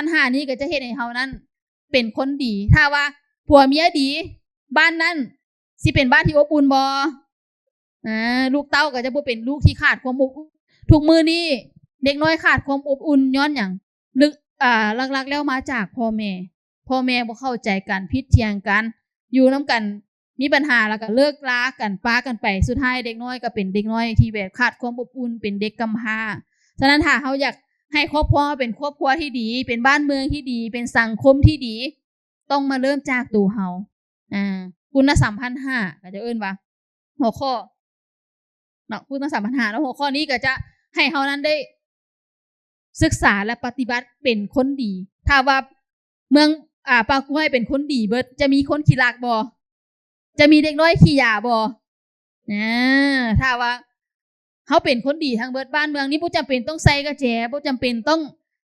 ນຫ້ານີ້ກໍຈະເຮັດໃຫ້ເຮົານັ້ນເປັນຄົນດີ. ຖ້າວ່າຜົວເມຍດີ ບ້ານນັ້ນຊິເປັນບ້ານທີ່ອົບອຸ່ນບໍ່? ອາ ລູກເຕົ້າກໍຈະບໍ່ເປັນລູກທີ່ຂາດຄວາມອົບອຸ່ນ. ທຸກມື້ນີ້ເດັກນ້ອຍຂາດຄວາມອົບອຸ່ນຍ້ອນຫຍັງ? ເລິກ ອາ ຫຼັກໆແລ້ວມາຈາກພໍ່ແມ່. ພໍ່ແມ່ບໍ່ເຂົ້າໃຈກັນ, ຜິດຖຽງກັນ, ຢູ່ນຳກັນມີບັນຫາ ແລ້ວກໍເລີກລາກັນ, ປາກັນໄປ. ສຸດທ້າຍເດັກນ້ອຍກໍເປັນເດັກນ້ອຍທີ່ແບບຂາດຄວາມອົບອຸ່ນ, ເປັນເດັກກຳພ້າ. ສະນັ້ນ ຖ້າເຮົາຢາກໃຫ້ຄອບຄົວເຮົາເປັນຄອບຄົວທີ່ດີ, ເປັນບ້ານເມືອງທີ່ດີ, ເປັນສັງຄົມທີ່ດີ, ຕ້ອງມາເລີ່ມຈາກໂຕເຮົາ. ອາ ຄຸນນະສຳພັນຫ້າ ກໍຈະເອີ້ນວ່າຫົວຂໍ້ເນາະ, ຄຸນນະສຳພັນຫ້າເນາະ. ຫົວຂໍ້ນີ້ກໍຈະໃຫ້ເຮົານັ້ນໄດ້ສຶກສາ ແລະ ປະຕິບັດເປັນຄົນດີ. ຖ້າວ່າເມືອງ ອາ ປ່າກ້ວຍເປັນຄົນດີເບິດ, ຈະມີຄົນຂີ້ລັກບໍ່? ຈະມີເດັກນ້ອຍຂີ້ຢາບໍ່? ອາ ຖ້າວ່າເຮົາເປັນຄົນດີທັງເບິດບ້ານເມືອງນີ້ ບໍ່ຈຳເປັນຕ້ອງໃສ່ກະແຈ, ບໍ່ຈຳເປັນຕ້ອງ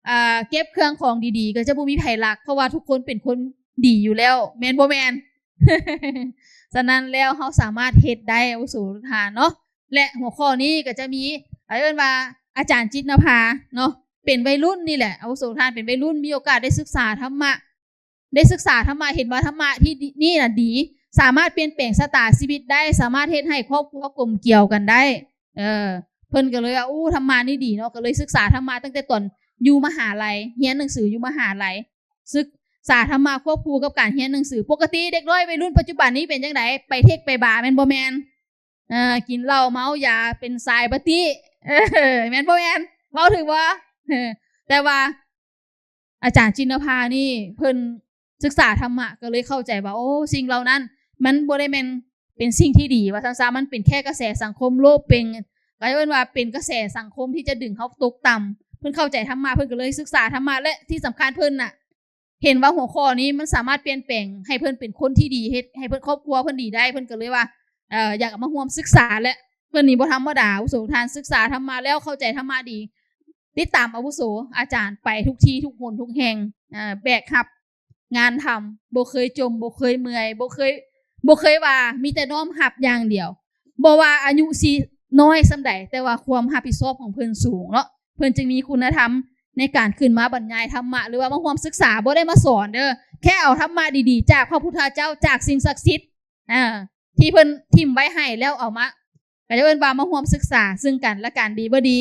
ອາ ເກັບເຄື່ອງຂອງດີໆ ກໍຈະບໍ່ມີໃຜລັກ, ເພາະວ່າທຸກຄົນເປັນຄົນດີຢູ່ແລ້ວ, ແມ່ນບໍ່ແມ່ນ? ສະນັ້ນແລ້ວ ເຮົາສາມາດເຮັດໄດ້ ອາວຸໂສທຸກທ່ານເນາະ. ແລະ ຫົວຂໍ້ນີ້ກໍຈະມີ ເອີ້ນວ່າອາຈານຈິດນະພາເນາະ, ເປັນໄວລຸ້ນນີ້ແຫຼະ ອາວຸໂສທຸກທ່ານ, ເປັນໄວລຸ້ນ ມີໂອກາດໄດ້ສຶກສາທຳມະ ໄດ້ສຶກສາທຳມະ, ເຫັນວ່າທຳມະທີ່ດີ ນີ້ນະດີ, ສາມາດປ່ຽນແປງຊະຕາຊີວິດໄດ້, ສາມາດເຮັດໃຫ້ຄອບຄົວກົມກຽວກັນໄດ້. ເອີ ເພິ່ນກໍເລີຍວ່າ ໂອ້ ທຳມະນີ້ດີເນາະ, ກໍເລີຍສຶກສາທຳມະຕັ້ງແຕ່ຕອນຢູ່ມະຫາໄລ, ຮຽນໜັງສືຢູ່ມະຫາໄລ, ສຶກສາທຳມະຄວບຄູ່ກັບການຮຽນໜັງສື. ປົກກະຕິເດັກນ້ອຍໄວລຸ້ນປັດຈຸບັນນີ້ເປັນຈັ່ງໃດ? ໄປເທັກໄປບາ ແມ່ນບໍ່ແມ່ນ? ເອີ ກິນເຫຼົ້າເມົາຢາ ເປັນສາຍປາຕີ້ ເອີ ແມ່ນບໍ່ແມ່ນ? ເວົ້າຖືກບໍ່? ເອີ ແຕ່ວ່າ ອາຈານຈິດນະພານີ້ເພິ່ນສຶກສາທຳມະ ກໍເລີຍເຂົ້າໃຈວ່າ ໂອ້ ສິ່ງເຫຼົ່ານັ້ນມັນບໍ່ໄດ້ແມ່ນເປັນສິ່ງທີ່ດີ ວ່າຊັ້ນຊະ, ມັນເປັນແຄ່ກະແສສັງຄົມໂລບເປັງ, ກໍເອີ້ນວ່າເປັນກະແສສັງຄົມທີ່ຈະດຶງເຮົາຕົກຕ່ຳ. ເພິ່ນເຂົ້າໃຈທຳມະ ເພິ່ນກໍເລີຍສຶກສາທຳມະ ແລະ ທີ່ສຳຄັນເພິ່ນນະ ເຫັນວ່າຫົວຂໍ້ນີ້ມັນສາມາດປ່ຽນແປງໃຫ້ເພິ່ນເປັນຄົນທີ່ດີ, ເຮັດໃຫ້ເພິ່ນ ຄອບຄົວເພິ່ນດີໄດ້, ເພິ່ນກໍເລີຍວ່າ ເອີ ຢາກເອົາມາຮ່ວມສຶກສາ ແລະ ເພິ່ນນີ້ບໍ່ທຳມະດາ ອາວຸໂສທ່ານ, ສຶກສາທຳມະແລ້ວເຂົ້າໃຈທຳມະດີ, ຕິດຕາມອາວຸໂສອາຈານໄປທຸກທີ່ທຸກຫົນທຸກແຫ່ງ, ເອີ ແບກຮັບງານທຳ, ບໍ່ເຄີຍຈົມ, ບໍ່ເຄີຍເມື່ອຍ, ບໍ່ເຄີຍ, ບໍ່ເຄີຍວ່າ, ມີແຕ່ນ້ອມຮັບຢ່າງດຽວ. ບໍ່ວ່າອາຍຸຊິນ້ອຍສ່ຳໃດ, ແຕ່ວ່າຄວາມຮັບຜິດຊອບຂອງເພິ່ນສູງເນາະ, ເພິ່ນຈຶ່ງມີຄຸນນະທຳໃນການຂຶ້ນມາບັນຍາຍທຳມະ ຫຼືວ່າມາຮ່ວມສຶກສາ, ບໍ່ໄດ້ມາສອນເດີ້, ແຄ່ເອົາທຳມະດີໆຈາກພະພຸດທະເຈົ້າ, ຈາກສິ່ງສັກສິດ ອ່າ ທີ່ເພິ່ນຖິ້ມໄວ້ໃຫ້ແລ້ວເອົາມາ, ກໍຈະເອີ້ນວ່າມາຮ່ວມສຶກສາເຊິ່ງກັນແລະກັນ ດີບໍ່ດີ?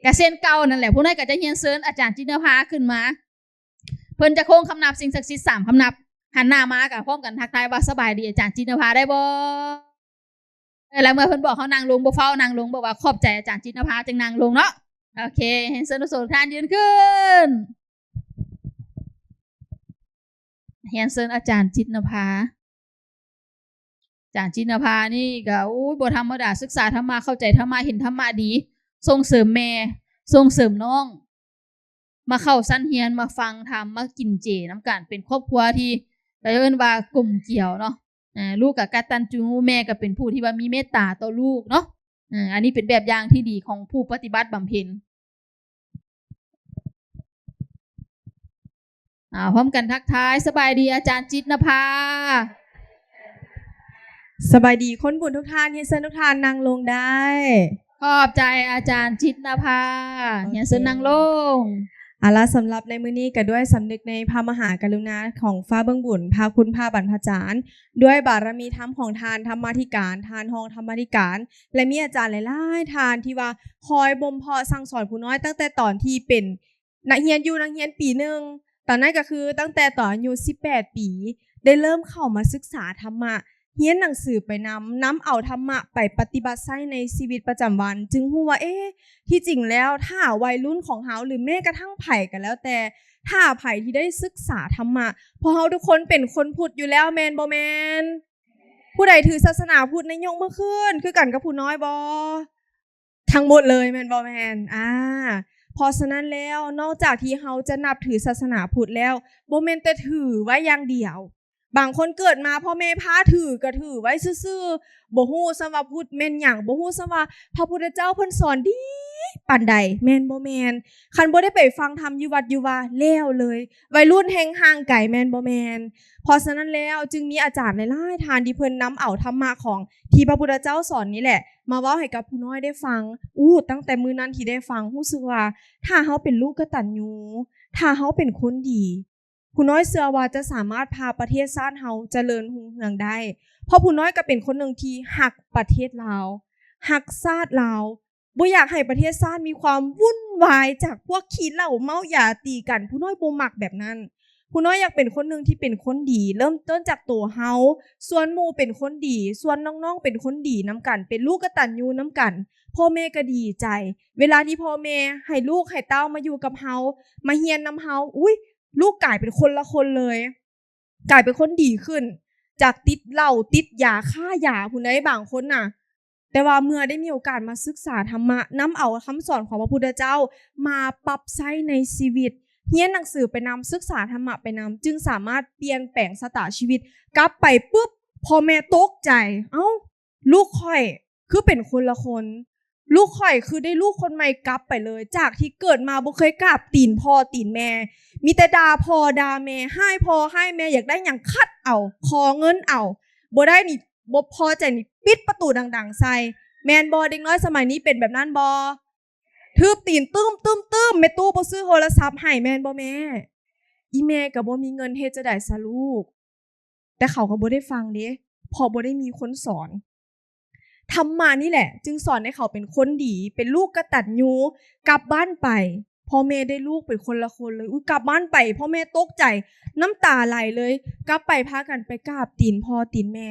ກໍເຊັ່ນເກົ່ານັ້ນແຫຼະ, ພວກນ້ອຍກໍຈະຮຽນເຊີນອາຈານຈິດນະພາຂຶ້ນມາ, ເພິ່ນຈະໂຄ້ງຄຳນັບສິ່ງສັກສິດສາມຄຳນັບ, ຫັນໜ້າມາກໍພ້ອມກັນທັກທາຍວ່າ ສະບາຍດີອາຈານຈິດນະພາ ໄດ້ບໍ່? ເອີ ແລ້ວເມື່ອເພິ່ນບອກເຮົານັ່ງລົງ, ບໍ່ຟ້າວນັ່ງລົງ, ບອກວ່າຂອບໃຈອາຈານຈິດນະພາ ຈຶ່ງນັ່ງລົງເນາະ. ໂອເຄ, ຮຽນເຊີນອາວຸໂສທຸກທ່ານຢືນຂຶ້ນ. ຮຽນເຊີນອາຈານຈິດນະພາ. ອາຈານຈິດນະພານີ້ກໍ ໂອ້ຍ ບໍ່ທຳມະດາ, ສຶກສາທຳມະ, ເຂົ້າໃຈທຳມະ, ເຫັນທຳມະດີ, ສົ່ງເສີມແມ່, ສົ່ງເສີມນ້ອງ, ມາເຂົ້າຊັ້ນຮຽນ, ມາຟັງທຳ, ມາກິນເຈນຳກັນ, ເປັນຄອບຄົວທີ່ ກໍເອີ້ນວ່າກົມກຽວເນາະ. ອ່າ ລູກກໍກະຕັນຍູ, ແມ່ກໍເປັນຜູ້ທີ່ວ່າມີເມດຕາຕໍ່ລູກເນາະ. ອ່າ ອັນນີ້ເປັນແບບຢ່າງທີ່ດີຂອງຜູ້ປະຕິບັດບຳເພັນ. ອ່າ ພ້ອມກັນທັກທາຍ, ສະບາຍດີອາຈານຈິດນະພາ. ສະບາຍດີຄົນບຸນທຸກທ່ານ, ຮຽນເຊີນທຸກທ່ານນັ່ງລົງໄດ້. ຂອບໃຈອາຈານຈິດນະພາ. ໂອເຄ, ຮຽນເຊີນນັ່ງລົງ. ເອົາລະ, ສຳລັບໃນມື້ນີ້ກໍດ້ວຍສຳນຶກໃນພະມະຫາກະລຸນາຂອງຟ້າເບື້ອງບຸນ, ພະຄຸນພະບັນພະຈານ, ດ້ວຍບາລະມີທຳຂອງທ່ານທຳມາທິການ, ທ່ານຮອງທຳມາທິການ ແລະ ມີອາຈານຫຼາຍໆທ່ານທີ່ວ່າຄອຍບົ່ມເພາະສັ່ງສອນຜູ້ນ້ອຍຕັ້ງແຕ່ຕອນທີ່ເປັນນັກຮຽນຢູ່ນັກຮຽນປີໜຶ່ງ, ຕອນນັ້ນກໍຄືຕັ້ງແຕ່ຕອນອາຍຸສິບແປດປີ ໄດ້ເລີ່ມເຂົ້າມາສຶກສາທຳມະ, ຮຽນໜັງສືໄປນຳ, ນຳເອົາທຳມະໄປປະຕິບັດໃຊ້ໃນຊີວິດປະຈຳວັນ, ຈຶ່ງຮູ້ວ່າ ເອ ທີ່ຈິງແລ້ວ ຖ້າໄວລຸ້ນຂອງເຮົາ ຫຼື ແມ້ກະທັ່ງໃຜກໍແລ້ວແຕ່, ຖ້າໃຜທີ່ໄດ້ສຶກສາທຳມະ, ເພາະເຮົາທຸກຄົນເປັນຄົນພຸດຢູ່ແລ້ວ, ແມ່ນບໍ່ແມ່ນ? ຜູ້ໃດຖືສາສະໜາພຸດໃນຍົກມືຂຶ້ນ, ຄືກັນກັບຜູ້ນ້ອຍບໍ່? ທັງໝົດເລີຍແມ່ນບໍ່? ແມ່ນ. ອາ ເພາະສະນັ້ນແລ້ວ ນອກຈາກທີ່ເຮົາຈະນັບຖືສາສະໜາພຸດແລ້ວ, ບໍ່ແມ່ນແຕ່ຖືໄວ້ຢ່າງດຽວ. ບາງຄົນເກີດມາພໍ່ແມ່ພາຖື ກໍຖືໄວ້ຊື່ໆ, ບໍ່ຮູ້ຊ້ຳວ່າພຸດແມ່ນຫຍັງ, ບໍ່ຮູ້ຊ້ຳວ່າພະພຸດທະເຈົ້າເພິ່ນສອນດີປານໃດ, ແມ່ນບໍ່? ແມ່ນ. ຄັນບໍ່ໄດ້ໄປຟັງທຳຢູ່ວັດຢູ່ວາ, ແລ້ວເລີຍ. ໄວລຸ້ນແຮ່ງຫ່າງໄກ, ແມ່ນບໍ່? ແມ່ນ. ເພາະສະນັ້ນແລ້ວ ຈຶ່ງມີອາຈານຫຼາຍໆທ່ານທີ່ເພິ່ນນຳເອົາທຳມະຂອງທີ່ພະພຸດທະເຈົ້າສອນນີ້ແຫຼະ ມາເວົ້າໃຫ້ກັບຜູ້ນ້ອຍໄດ້ຟັງ. ໂອ້ ຕັ້ງແຕ່ມື້ນັ້ນທີ່ໄດ້ຟັງ ຮູ້ສຶກວ່າ ຖ້າເຮົາເປັນລູກກະຕັນຍູ ຖ້າເຮົາເປັນຄົນດີ, ຜູ້ນ້ອຍເຊື່ອວ່າຈະສາມາດພາປະເທດຊາດເຮົາຈະເລີນຮຸ່ງເຮືອງໄດ້, ເພາະຜູ້ນ້ອຍກໍເປັນຄົນໜຶ່ງທີ່ຮັກປະເທດລາວ, ຮັກຊາດລາວ, ບໍ່ຢາກໃຫ້ປະເທດຊາດມີຄວາມວຸ່ນວາຍຈາກພວກຂີ້ເຫຼົ້າເມົາຢາຕີກັນ. ຜູ້ນ້ອຍບໍ່ມັກແບບນັ້ນ. ຜູ້ນ້ອຍຢາກເປັນຄົນໜຶ່ງທີ່ເປັນຄົນດີ, ເລີ່ມຕົ້ນຈາກໂຕເຮົາ, ຊວນໝູ່ເປັນຄົນດີ, ຊວນນ້ອງໆເປັນຄົນດີນຳກັນ, ເປັນລູກກະຕັນຍູນຳກັນ, ພໍ່ແມ່ກໍດີໃຈ. ເວລາທີ່ພໍ່ແມ່ໃຫ້ລູກໃຫ້ເຕົ້າມາຢູ່ກັບເຮົາ, ມາຮຽນນຳເຮົາ, ອຸ້ຍ, ລູກກາຍເປັນຄົນລະຄົນເລີຍ, ກາຍເປັນຄົນດີຂຶ້ນ, ຈາກຕິດເຫຼົ້າ, ຕິດຢາ, ຄ້າຢາພຸ້ນໃດ໋ບາງຄົນນະ. ແຕ່ວ່າເມື່ອໄດ້ມີໂອກາດມາສຶກສາທຳມະ, ນຳເອົາຄຳສອນຂອງພະພຸດທະເຈົ້າມາປັບໃຊ້ໃນຊີວິດ, ຮຽນໜັງສືໄປນຳ, ສຶກສາທຳມະໄປນຳ, ຈຶ່ງສາມາດປ່ຽນແປງຊະຕາຊີວິດ. ກັບໄປປຶບ, ພໍ່ແມ່ຕົກໃຈ, ເອົ້າ, ລູກຂ້ອຍຄືເປັນຄົນລະຄົນ, ລູກຂ້ອຍຄືໄດ້ລູກຄົນໃໝ່ກັບໄປເລີຍ, ຈາກທີ່ເກີດມາບໍ່ເຄີຍກາບຕີນພໍ່ຕີນແມ່, ມີແຕ່ດ່າພໍ່ດ່າແມ່, ຮ້າຍພໍ່ຮ້າຍແມ່, ຢາກໄດ້ຫຍັງຂັດເອົາ, ຂໍເງິນເອົາ, ບໍ່ໄດ້ນີ້ ບໍ່ພໍໃຈນີ້ປິດປະຕູດັງໆໃສ່. ແມ່ນບໍ່? ເດັກນ້ອຍສະໄໝນີ້ເປັນແບບນັ້ນບໍ່? ຖືບຕີນຕຶ້ມໆໆ, ແມ່ຕູ້ບໍ່ຊື້ໂທລະສັບໃຫ້, ແມ່ນບໍ່ແມ່? ອີ່ແມ່ກໍບໍ່ມີເງິນ, ເຮັດຈັ່ງໃດຊະລູກ? ແຕ່ເຂົາກໍບໍ່ໄດ້ຟັງເດ້, ເພາະບໍ່ໄດ້ມີຄົນສອນ. ທຳມະນີ້ແຫຼະຈຶ່ງສອນໃຫ້ເຂົາເປັນຄົນດີ, ເປັນລູກກະຕັນຍູ. ກັບບ້ານໄປ, ພໍ່ແມ່ໄດ້ລູກເປັນຄົນລະຄົນເລີຍ. ອຸ້ຍ, ກັບບ້ານໄປ, ພໍ່ແມ່ຕົກໃຈ, ນ້ຳຕາໄຫຼເລີຍ. ກັບໄປ, ພາກັນໄປກາບຕີນພໍ່ຕີນແມ່.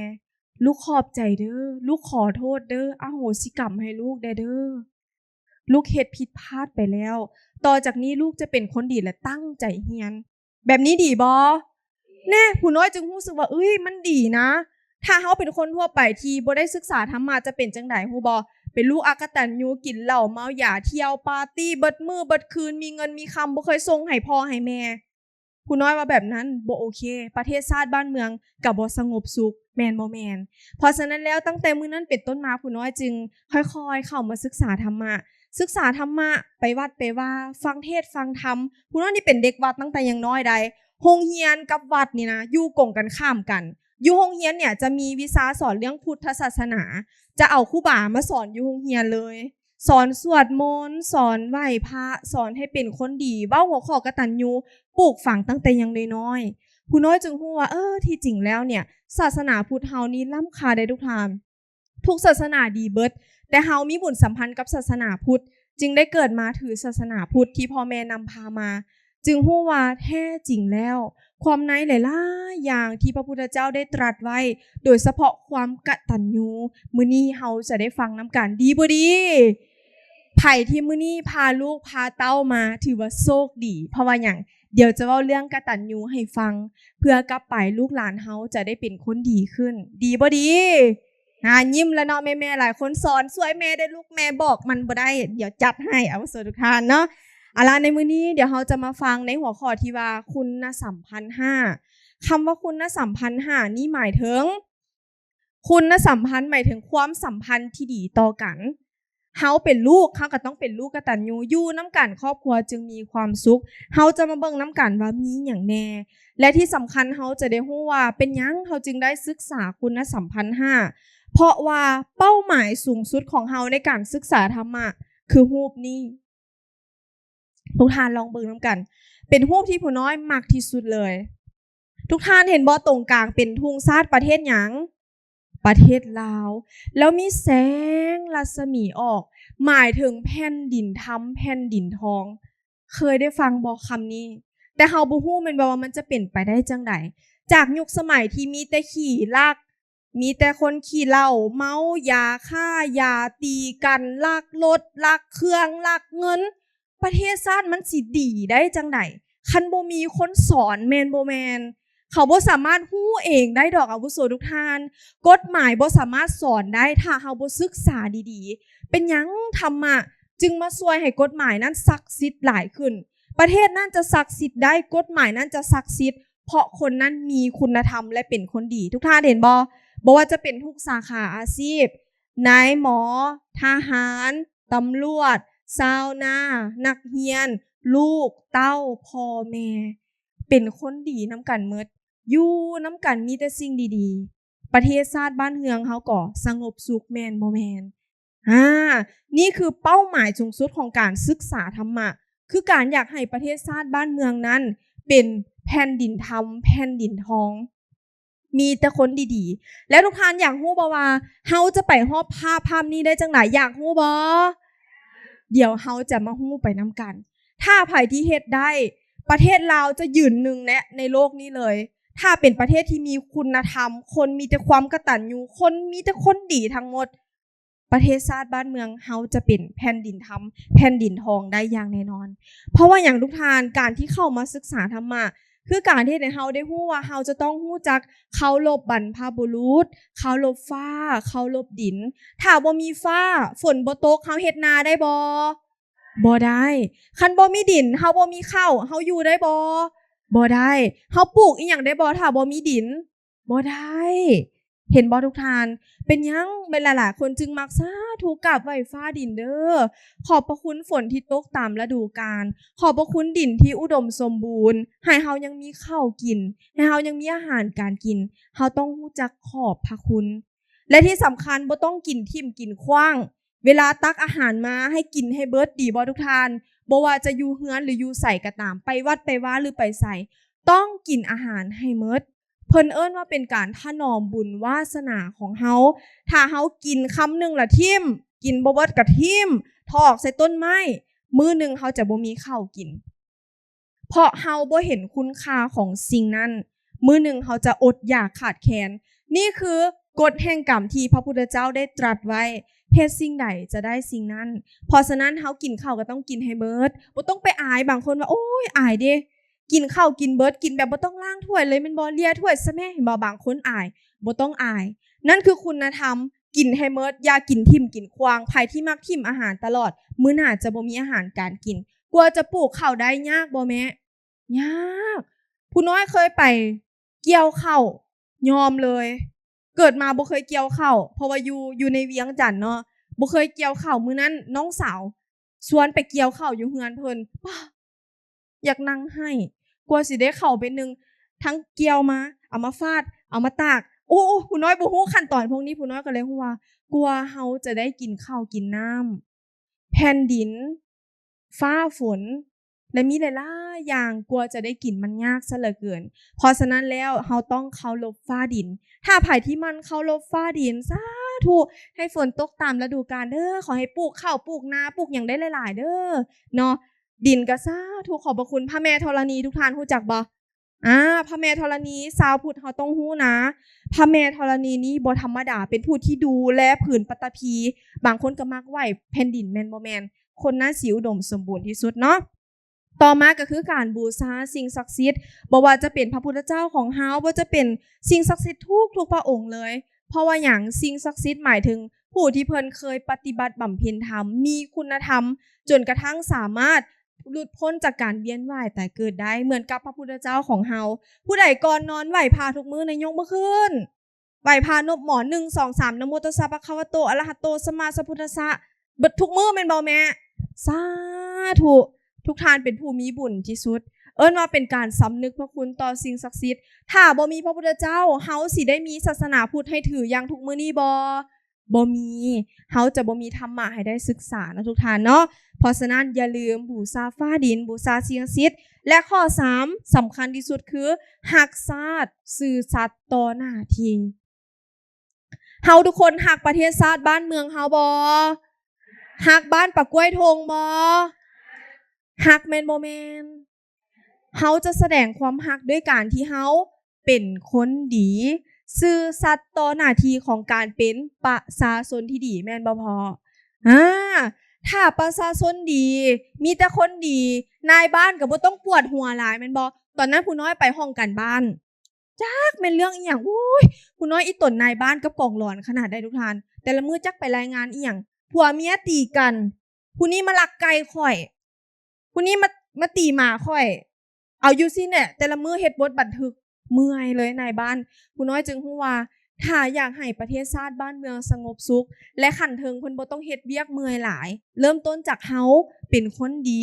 ລູກຂອບໃຈເດີ້, ລູກຂໍໂທດເດີ້, ອະໂຫສິກຳໃຫ້ລູກແດ່ເດີ້. ລູກເຮັດຜິດພາດໄປແລ້ວ, ຕໍ່ຈາກນີ້ລູກຈະເປັນຄົນດີ ແລະ ຕັ້ງໃຈຮຽນ. ແບບນີ້ດີບໍ່? ແນ່, ຜູ້ນ້ອຍຈຶ່ງຮູ້ສຶກວ່າ, ເອີຍ, ມັນດີນະ. ຖ້າເຮົາເປັນຄົນທົ່ວໄປທີ່ບໍ່ໄດ້ສຶກສາທຳມະ ຈະເປັນຈັ່ງໃດ, ຮູ້ບໍ່? ເປັນລູກອະກະຕັນຍູ, ກິນເຫຼົ້າເມົາຢາ, ທ່ຽວປາຕີເບິດມື້ເບິດຄືນ, ມີເງິນມີຄຳ, ບໍ່ເຄີຍສົ່ງໃຫ້ພໍ່ໃຫ້ແມ່. ຜູ້ນ້ອຍວ່າແບບນັ້ນບໍ່ໂອເຄ, ປະເທດຊາດບ້ານເມືອງກໍບໍ່ສະຫງົບສຸກ, ແມ່ນບໍ່ແມ່ນ? ເພາະສະນັ້ນແລ້ວ, ຕັ້ງແຕ່ມື້ນັ້ນເປັນຕົ້ນມາ, ຜູ້ນ້ອຍຈຶ່ງຄ່ອຍໆເຂົ້າມາສຶກສາທຳມະ, ສຶກສາທຳມະ, ໄປວັດໄປວາ, ຟັງເທດຟັງທຳ. ຜູ້ນ້ອຍນີ້ເປັນເດັກວັດຕັ້ງແຕ່ຍັງນ້ອຍໃດ໋. ໂຮງຮຽນກັບວັດນີ້ນະ ຢູ່ກົງກັນຂ້າມກັນ. ຢູ່ໂຮງຮຽນເນີ້ຍຈະມີວິຊາສອນເລື່ອງພຸດທະສາສະໜາ, ຈະເອົາຄູບາມາສອນຢູ່ໂຮງຮຽນເລີຍ. ສອນສວດມົນ, ສອນໄຫວ້ພະ, ສອນໃຫ້ເປັນຄົນດີ, ເວົ້າຫົວຂໍ້ກະຕັນຍູ, ປູກຝັງຕັ້ງແຕ່ຍັງນ້ອຍໆ. ຜູ້ນ້ອຍຈຶ່ງຮູ້ວ່າ, ເອີ, ທີ່ຈິງແລ້ວເນີ້ຍ, ສາສະໜາພຸດເຮົານີ້ລ້ຳຄ່າເດ້ທຸກທ່ານ. ທຸກສາສະໜາດີເບິດ, ແຕ່ເຮົາມີບຸນສຳພັນກັບສາສະໜາພຸດ, ຈຶ່ງໄດ້ເກີດມາຖືສາສະໜາພຸດທີ່ພໍ່ແມ່ນຳພາມາ. ຈຶ່ງຮູ້ວ່າແທ້ຈິງແລ້ວ, ຄວາມໃນຫຼາຍໆຢ່າງທີ່ພະພຸດທະເຈົ້າໄດ້ຕລັດໄວ້, ໂດຍສະເພາະຄວາມກະຕັນຍູ, ມື້ນີ້ເຮົາຈະໄດ້ຟັງນຳກັນ, ດີບໍ່ດີ? ໃຜທີ່ມື້ນີ້ພາລູກພາເຕົ້າມາ, ຖືວ່າໂຊກດີ. ເພາະວ່າຫຍັງ? ດຽວຈະເວົ້າເລື່ອງກະຕັນຍູໃຫ້ຟັງ, ເພື່ອກັບໄປລູກຫຼານເຮົາຈະໄດ້ເປັນຄົນດີຂຶ້ນ, ດີບໍ່ດີ? ອາ, ຍິ້ມລະເນາະ, ແມ່ໆຫຼາຍຄົນສອນຊ່ວຍແມ່ເດີ້ລູກ, ແມ່ບອກມັນບໍ່ໄດ້, ດຽວຈັດໃຫ້ອາວຸໂສທຸກທ່ານເນາະ. ເອົາລະ, ໃນມື້ນີ້ດຽວເຮົາຈະມາຟັງໃນຫົວຂໍ້ທີ່ວ່າຄຸນນະສຳພັນຫ້າ. ຄຳວ່າຄຸນນະສຳພັນຫ້ານີ້ໝາຍເຖິງ, ຄຸນນະສຳພັນໝາຍເຖິງຄວາມສຳພັນທີ່ດີຕໍ່ກັນ. ເຮົາເປັນລູກ, ເຮົາກໍຕ້ອງເປັນລູກກະຕັນຍູ, ຢູ່ນຳກັນຄອບຄົວຈຶ່ງມີຄວາມສຸກ. ເຮົາຈະມາເບິ່ງນຳກັນວ່າມີຫຍັງແດ່ ແລະ ທີ່ສຳຄັນເຮົາຈະໄດ້ຮູ້ວ່າເປັນຫຍັງເຮົາຈຶ່ງໄດ້ສຶກສາຄຸນນະສຳພັນຫ້າ, ເພາະວ່າເປົ້າໝາຍສູງສຸດຂອງເຮົາໃນການສຶກສາທຳມະຄືຮູບນີ້. ທຸກທ່ານລອງເບິ່ງນຳກັນ, ເປັນຮູບທີ່ຜູ້ນ້ອຍມັກທີ່ສຸດເລີຍ. ທຸກທ່ານເຫັນບໍ່? ຕົງກາງເປັນທຸງຊາດປະເທດຫຍັງ? ປະເທດລາວ. ແລ້ວມີແສງລັດສະໝີອອກ, ໝາຍເຖິງແຜ່ນດິນທຳ, ແຜ່ນດິນທອງ. ເຄີຍໄດ້ຟັງບໍ່ຄຳນີ້? ແຕ່ເຮົາບໍ່ຮູ້ແມ່ນບໍ່ວ່າມັນຈະເປັນໄປໄດ້ຈັ່ງໃດ? ຈາກຍຸກສະໄໝທີ່ມີແຕ່ຂີ້ລັກ, ມີແຕ່ຄົນຂີ້ເຫຼົ້າ, ເມົາຢາ, ຄ້າຢາ, ຕີກັນ, ລັກລົດ, ລັກເຄື່ອງ, ລັກເງິນ, ປະເທດຊາດມັນຊິດີໄດ້ຈັ່ງໃດ ຄັນບໍ່ມີຄົນສອນ, ແມ່ນບໍ່ແມ່ນ? ເຂົາບໍ່ສາມາດຮູ້ເອງໄດ້ດອກ, ອາວຸໂສທຸກທ່ານ. ກົດໝາຍບໍ່ສາມາດສອນໄດ້ ຖ້າເຮົາບໍ່ສຶກສາດີໆ. ເປັນຫຍັງທຳມະຈຶ່ງມາຊ່ວຍໃຫ້ກົດໝາຍນັ້ນສັກສິດຫຼາຍຂຶ້ນ? ປະເທດນັ້ນຈະສັກສິດໄດ້, ກົດໝາຍນັ້ນຈະສັກສິດ ເພາະຄົນນັ້ນມີຄຸນນະທຳ ແລະ ເປັນຄົນດີ. ທຸກທ່ານເຫັນບໍ່? ບໍ່ວ່າຈະເປັນທຸກສາຂາອາຊີບ, ນາຍໝໍ, ທະຫານ, ຕຳຫຼວດ, ຊາວນາ, ນັກຮຽນ, ລູກ, ເຕົ້າ, ພໍ່ແມ່ ເປັນຄົນດີນຳກັນໝົດ, ຢູ່ນຳກັນມີແຕ່ສິ່ງດີໆ, ປະເທດຊາດບ້ານເມືອງເຮົາກໍສະຫງົບສຸກ, ແມ່ນບໍ່ແມ່ນ? ອາ, ນີ້ຄືເປົ້າໝາຍສູງສຸດຂອງການສຶກສາທຳມະ, ຄືການຢາກໃຫ້ປະເທດຊາດບ້ານເມືອງນັ້ນເປັນແຜ່ນດິນທຳ, ແຜ່ນດິນທອງ, ມີແຕ່ຄົນດີໆ. ແລ້ວທຸກທ່ານຢາກຮູ້ບໍ່ວ່າເຮົາຈະໄປຮອດພາບພາບນີ້ໄດ້ຈັ່ງໃດ? ຢາກຮູ້ບໍ່? ດຽວເຮົາຈະມາຮູ້ໄປນຳກັນ. ຖ້າໃຜທີ່ເຮັດໄດ້, ປະເທດລາວຈະຢືນໜຶ່ງແນະໃນໂລກນີ້ເລີຍ. ຖ້າເປັນປະເທດທີ່ມີຄຸນນະທຳ, ຄົນມີແຕ່ຄວາມກະຕັນຍູ, ຄົນມີແຕ່ຄົນດີທັງໝົດ, ປະເທດຊາດບ້ານເມືອງເຮົາຈະເປັນແຜ່ນດິນທຳ, ແຜ່ນດິນທອງໄດ້ຢ່າງແນ່ນອນ. ເພາະວ່າຫຍັງທຸກທ່ານ? ການທີ່ເຂົ້າມາສຶກສາທຳມະ ຄືການເຮັດໃຫ້ເຮົາໄດ້ຮູ້ວ່າເຮົາຈະຕ້ອງຮູ້ຈັກເຄົາລົບບັນພະບຸລຸດ, ເຄົາລົບຟ້າ, ເຄົາລົບດິນ. ຖ້າບໍ່ມີຟ້າ, ຝົນບໍ່ຕົກ, ເຮົາເຮັດນາໄດ້ບໍ່? ບໍ່ໄດ້. ຄັນບໍ່ມີດິນ, ເຮົາບໍ່ມີເຂົ້າ, ເຮົາຢູ່ໄດ້ບໍ່? ບໍ່ໄດ້. ເຮົາປູກອີ່ຫຍັງໄດ້ບໍ່ ຖ້າບໍ່ມີດິນ? ບໍ່ໄດ້. ເຫັນບໍ່ທຸກທ່ານ? ເປັນຫຍັງແມ່ນຫຼາຍໆຄົນຈຶ່ງມັກສາທຸກາບໄຫວ້ຟ້າດິນເດີ້? ຂອບພະຄຸນຝົນທີ່ຕົກຕາມລະດູການ, ຂອບພະຄຸນດິນທີ່ອຸດົມສົມບູນ, ໃຫ້ເຮົາຍັງມີເຂົ້າກິນ, ໃຫ້ເຮົາຍັງມີອາຫານການກິນ. ເຮົາຕ້ອງຮູ້ຈັກຂອບພະຄຸນ. ແລະທີ່ສຳຄັນ, ບໍ່ຕ້ອງກິນຖິ້ມກິນຂວ້າງ. ເວລາຕັກອາຫານມາໃຫ້ກິນໃຫ້ເບິດ, ດີບໍ່ທຸກທ່ານ? ບໍ່ວ່າຈະຢູ່ເຮືອນ ຫຼື ຢູ່ໃສກໍຕາມ, ໄປວັດໄປວາ ຫຼື ໄປໃສ, ຕ້ອງກິນອາຫານໃຫ້ເໝິດ. ເພິ່ນເອີ້ນວ່າເປັນການຖະໜອມບຸນວາສະໜາຂອງເຮົາ. ຖ້າເຮົາກິນຄຳໜຶ່ງລະຖິ້ມ, ກິນບໍ່ເບິດກະຖິ້ມ, ຖອກໃສ່ຕົ້ນໄມ້, ມື້ໜຶ່ງເຮົາຈະບໍ່ມີເຂົ້າກິນ. ເພາະເຮົາບໍ່ເຫັນຄຸນຄ່າຂອງສິ່ງນັ້ນ, ມື້ໜຶ່ງເຮົາຈະອົດຢາກຂາດແຄນ. ນີ້ຄືກົດແຫ່ງກຳທີ່ພະພຸດທະເຈົ້າໄດ້ຕລັດໄວ້, ເຮັດສິ່ງໃດຈະໄດ້ສິ່ງນັ້ນ. ເພາະສະນັ້ນ ເຮົາກິນເຂົ້າກໍຕ້ອງກິນໃຫ້ເບິດ, ບໍ່ຕ້ອງໄປອາຍ. ບາງຄົນວ່າ ໂອ້ຍ ອາຍເດ້, ກິນເຂົ້າກິນເບິດ, ກິນແບບບໍ່ຕ້ອງລ້າງຖ້ວຍເລີຍແມ່ນບໍ່? ເລຍຖ້ວຍຊະແມ້. ເຫັນບໍ່? ບາງຄົນອາຍ, ບໍ່ຕ້ອງອາຍ. ນັ້ນຄືຄຸນນະທຳ, ກິນໃຫ້ເໝິດ, ຢ່າກິນຖິ້ມກິນຂວ້າງ. ໃຜທີ່ມັກຖິ້ມອາຫານຕະຫຼອດ, ມື້ໜ້າຈະບໍ່ມີອາຫານການກິນ. ກວ່າຈະປູກເຂົ້າໄດ້ຍາກບໍ່ແມ່? ຍາກ. ຜູ້ນ້ອຍເຄີຍໄປກ່ຽວເຂົ້າ, ຍອມເລີຍ, ເກີດມາບໍ່ເຄີຍກ່ຽວເຂົ້າ, ເພາະວ່າຢູ່ ຢູ່ໃນວຽງຈັນເນາະ, ບໍ່ເຄີຍກ່ຽວເຂົ້າ. ມື້ນັ້ນນ້ອງສາວຊວນໄປກ່ຽວເຂົ້າຢູ່ເຮືອນເພິ່ນ, ປ້າ ຢາກນັ່ງໄຫ້. ກວ່າຊິໄດ້ເຂົ້າໄປໜຶ່ງ, ທັງກ່ຽວມາ, ເອົາມາຟາດ, ເອົາມາຕາກ. ໂອ້ ຜູ້ນ້ອຍບໍ່ຮູ້ຂັ້ນຕອນພວກນີ້, ຜູ້ນ້ອຍກໍເລີຍຮູ້ວ່າ ກວ່າເຮົາຈະໄດ້ກິນເຂົ້າກິນນ້ຳ, ແຜ່ນດິນ, ຟ້າຝົນ ແລະ ມີຫຼາຍໆຢ່າງ ກວ່າຈະໄດ້ກິນມັນຍາກຊະເຫຼືອເກີນ. ເພາະສະນັ້ນແລ້ວ ເຮົາຕ້ອງເຄົາລົບຟ້າດິນ. ຖ້າໃຜທີ່ໝັ່ນເຄົາລົບຟ້າດິນ, ສາທຸ, ໃຫ້ຝົນຕົກຕາມລະດູການເດີ້, ຂໍໃຫ້ປູກເຂົ້າ, ປູກນາ, ປູກຫຍັງໄດ້ຫຼາຍໆເດີ້ ເນາະ. ດິນກໍສາທຸ, ຂອບພະຄຸນພະແມ່ທໍລະນີ. ທຸກທ່ານຮູ້ຈັກບໍ່? ອາ ພະແມ່ທໍລະນີ, ຊາວພຸດເຮົາຕ້ອງຮູ້ນາ. ພະແມ່ທໍລະນີນີ້ບໍ່ທຳມະດາ, ເປັນຜູ້ທີ່ດູແລຜືນປັດຕະພີ. ບາງຄົນກໍມັກໄຫວ້ແຜ່ນດິນ, ແມ່ນບໍ່ແມ່ນ? ຄົນນັ້ນຊິອຸດົມສົມບູນທີ່ສຸດເນາະ. ຕໍ່ມາກໍຄືການບູຊາສິ່ງສັກສິດ, ບໍ່ວ່າຈະເປັນພະພຸດທະເຈົ້າຂອງເຮົາ, ບໍ່ວ່າຈະເປັນສິ່ງສັກສິດທຸກໆພະອົງເລີຍ. ເພາະວ່າຫຍັງ? ສິ່ງສັກສິດໝາຍເຖິງຜູ້ທີ່ເພິ່ນເຄີຍປະຕິບັດບຳເພັນທຳ, ມີຄຸນນະທຳ, ຈົນກະທັ່ງສາມາດ ຫຼຸດພົ້ນຈາກການວຽນວ່າຍຕາຍເກີດໄດ້ ເໝືອນກັບພະພຸດທະເຈົ້າຂອງເຮົາ. ຜູ້ໃດກ່ອນນອນໄຫວ້ພະທຸກມື້ໃນຍົກມືຂຶ້ນ, ໄຫວ້ພະນົບໝອນ ໜຶ່ງ ສອງ ສາມ ນະໂມຕັດສະ ພະຄະວະໂຕ ອະລະຫະໂຕ ສຳມາສຳພຸດທັດສະ ເບິດທຸກມື້ແມ່ນບໍ່ແມ່? ສາທຸ. ທຸກທ່ານເປັນຜູ້ມີບຸນທີ່ສຸດ. ເອີ້ນວ່າເປັນການສຳນຶກພະຄຸນຕໍ່ສິ່ງສັກສິດ. ຖ້າບໍ່ມີພະພຸດທະເຈົ້າ, ເຮົາຊິໄດ້ມີສາສະໜາພຸດໃຫ້ຖືຢ່າງທຸກມື້ນີ້ບໍ່? ບໍ່ມີ, ເຮົາຈະບໍ່ມີທຳມະໃຫ້ໄດ້ສຶກສາເນາະທຸກທ່ານເນາະ. ເພາະສະນັ້ນຢ່າລືມບູຊາຟ້າດິນ, ບູຊາສິ່ງສັກສິດ ແລະ ຂໍ້ສາມ ສຳຄັນທີ່ສຸດຄື ຮັກຊາດ, ຊື່ສັດຕໍ່ໜ້າທີ່. ເຮົາທຸກຄົນຮັກປະເທດຊາດບ້ານເມືອງເຮົາບໍ່? ຮັກບ້ານປາກລ້ວຍທົ່ງບໍ່? ຮັກແມ່ນບໍ່ແມ່ນ? ເຮົາຈະສະແດງຄວາມຮັກດ້ວຍການທີ່ເຮົາເປັນຄົນດີ, ຊື່ສັດຕໍ່ໜ້າທີ່ຂອງການເປັນປະຊາຊົນທີ່ດີ, ແມ່ນບໍ່ພໍ່? ອາ ຖ້າປະຊາຊົນດີ, ມີແຕ່ຄົນດີ, ນາຍບ້ານກໍບໍ່ຕ້ອງປວດຫົວຫຼາຍ, ແມ່ນບໍ່? ຕອນນັ້ນຜູ້ນ້ອຍໄປຫ້ອງການບ້ານ, ຈັກແມ່ນເລື່ອງອີ່ຫຍັງ, ໂອ້ຍ ຜູ້ນ້ອຍອີ່ຕົນນາຍບ້ານກັບກອງຫຼອນຂະໜາດໃດທຸກທ່ານ. ແຕ່ລະມື້ຈັກໄປລາຍງານອີ່ຫຍັງ, ຜົວເມຍຕີກັນ, ຜູ້ນີ້ມາລັກໄກ່ຂ້ອຍ, ຜູ້ນີ້ມາ ມາຕີໝາຂ້ອຍ, ເອົາຢູ່ຊີ້ແຫຼະ, ແຕ່ລະມື້ເຮັດບົດບັນທຶກ, ເມື່ອຍເລີຍນາຍບ້ານ. ຜູ້ນ້ອຍຈຶ່ງຮູ້ວ່າ ຖ້າຢາກໃຫ້ປະເທດຊາດບ້ານເມືອງສະຫງົບສຸກ ແລະ ຂັ້ນເທິງເພິ່ນບໍ່ຕ້ອງເຮັດວຽກເມື່ອຍຫຼາຍ. ເລີ່ມຕົ້ນຈາກເຮົາເປັນຄົນດີ,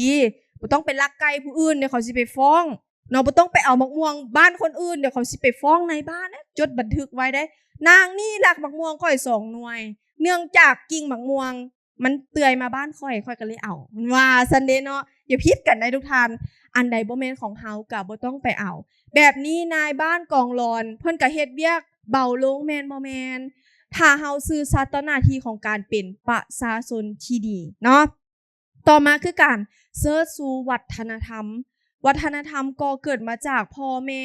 ບໍ່ຕ້ອງໄປລັກໄກ່ຜູ້ອື່ນ, ດຽວເຂົາຊິໄປຟ້ອງເນາະ, ບໍ່ຕ້ອງໄປເອົາໝາກມ່ວງບ້ານຄົນອື່ນ, ດຽວເຂົາຊິໄປຟ້ອງນາຍບ້ານ, ຈົດບັນທຶກໄວ້ເດ້, ນາງນີ້ລັກໝາກມ່ວງຂ້ອຍສອງໜ່ວຍ, ເນື່ອງຈາກກິ່ງໝາກມ່ວງ ມັນເຈື່ອຍມາບ້ານຂ້ອຍ, ຂ້ອຍກໍເລີຍເອົາ, ມັນວ່າຊັ້ນເດ້ເນາະ. ຢ່າຜິດກັນໄດ໋ທຸກທ່ານ. ອັນໃດບໍ່ແມ່ນຂອງເຮົາກໍບໍ່ຕ້ອງໄປເອົາ. ແບບນີ້ນາຍບ້ານກອງລອນເພິ່ນກໍເຮັດວຽກເບົາລົງແມ່ນບໍ່ແມ່ນ? ຖ້າເຮົາຊື່ສັດຕໍ່ໜ້າທີ່ຂອງການເປັນປະຊາຊົນທີ່ດີເນາະ. ຕໍ່ມາຄືການເຊີດຊູວັດທະນະທຳ. ວັດທະນະທຳກໍເກີດມາຈາກພໍ່ແມ່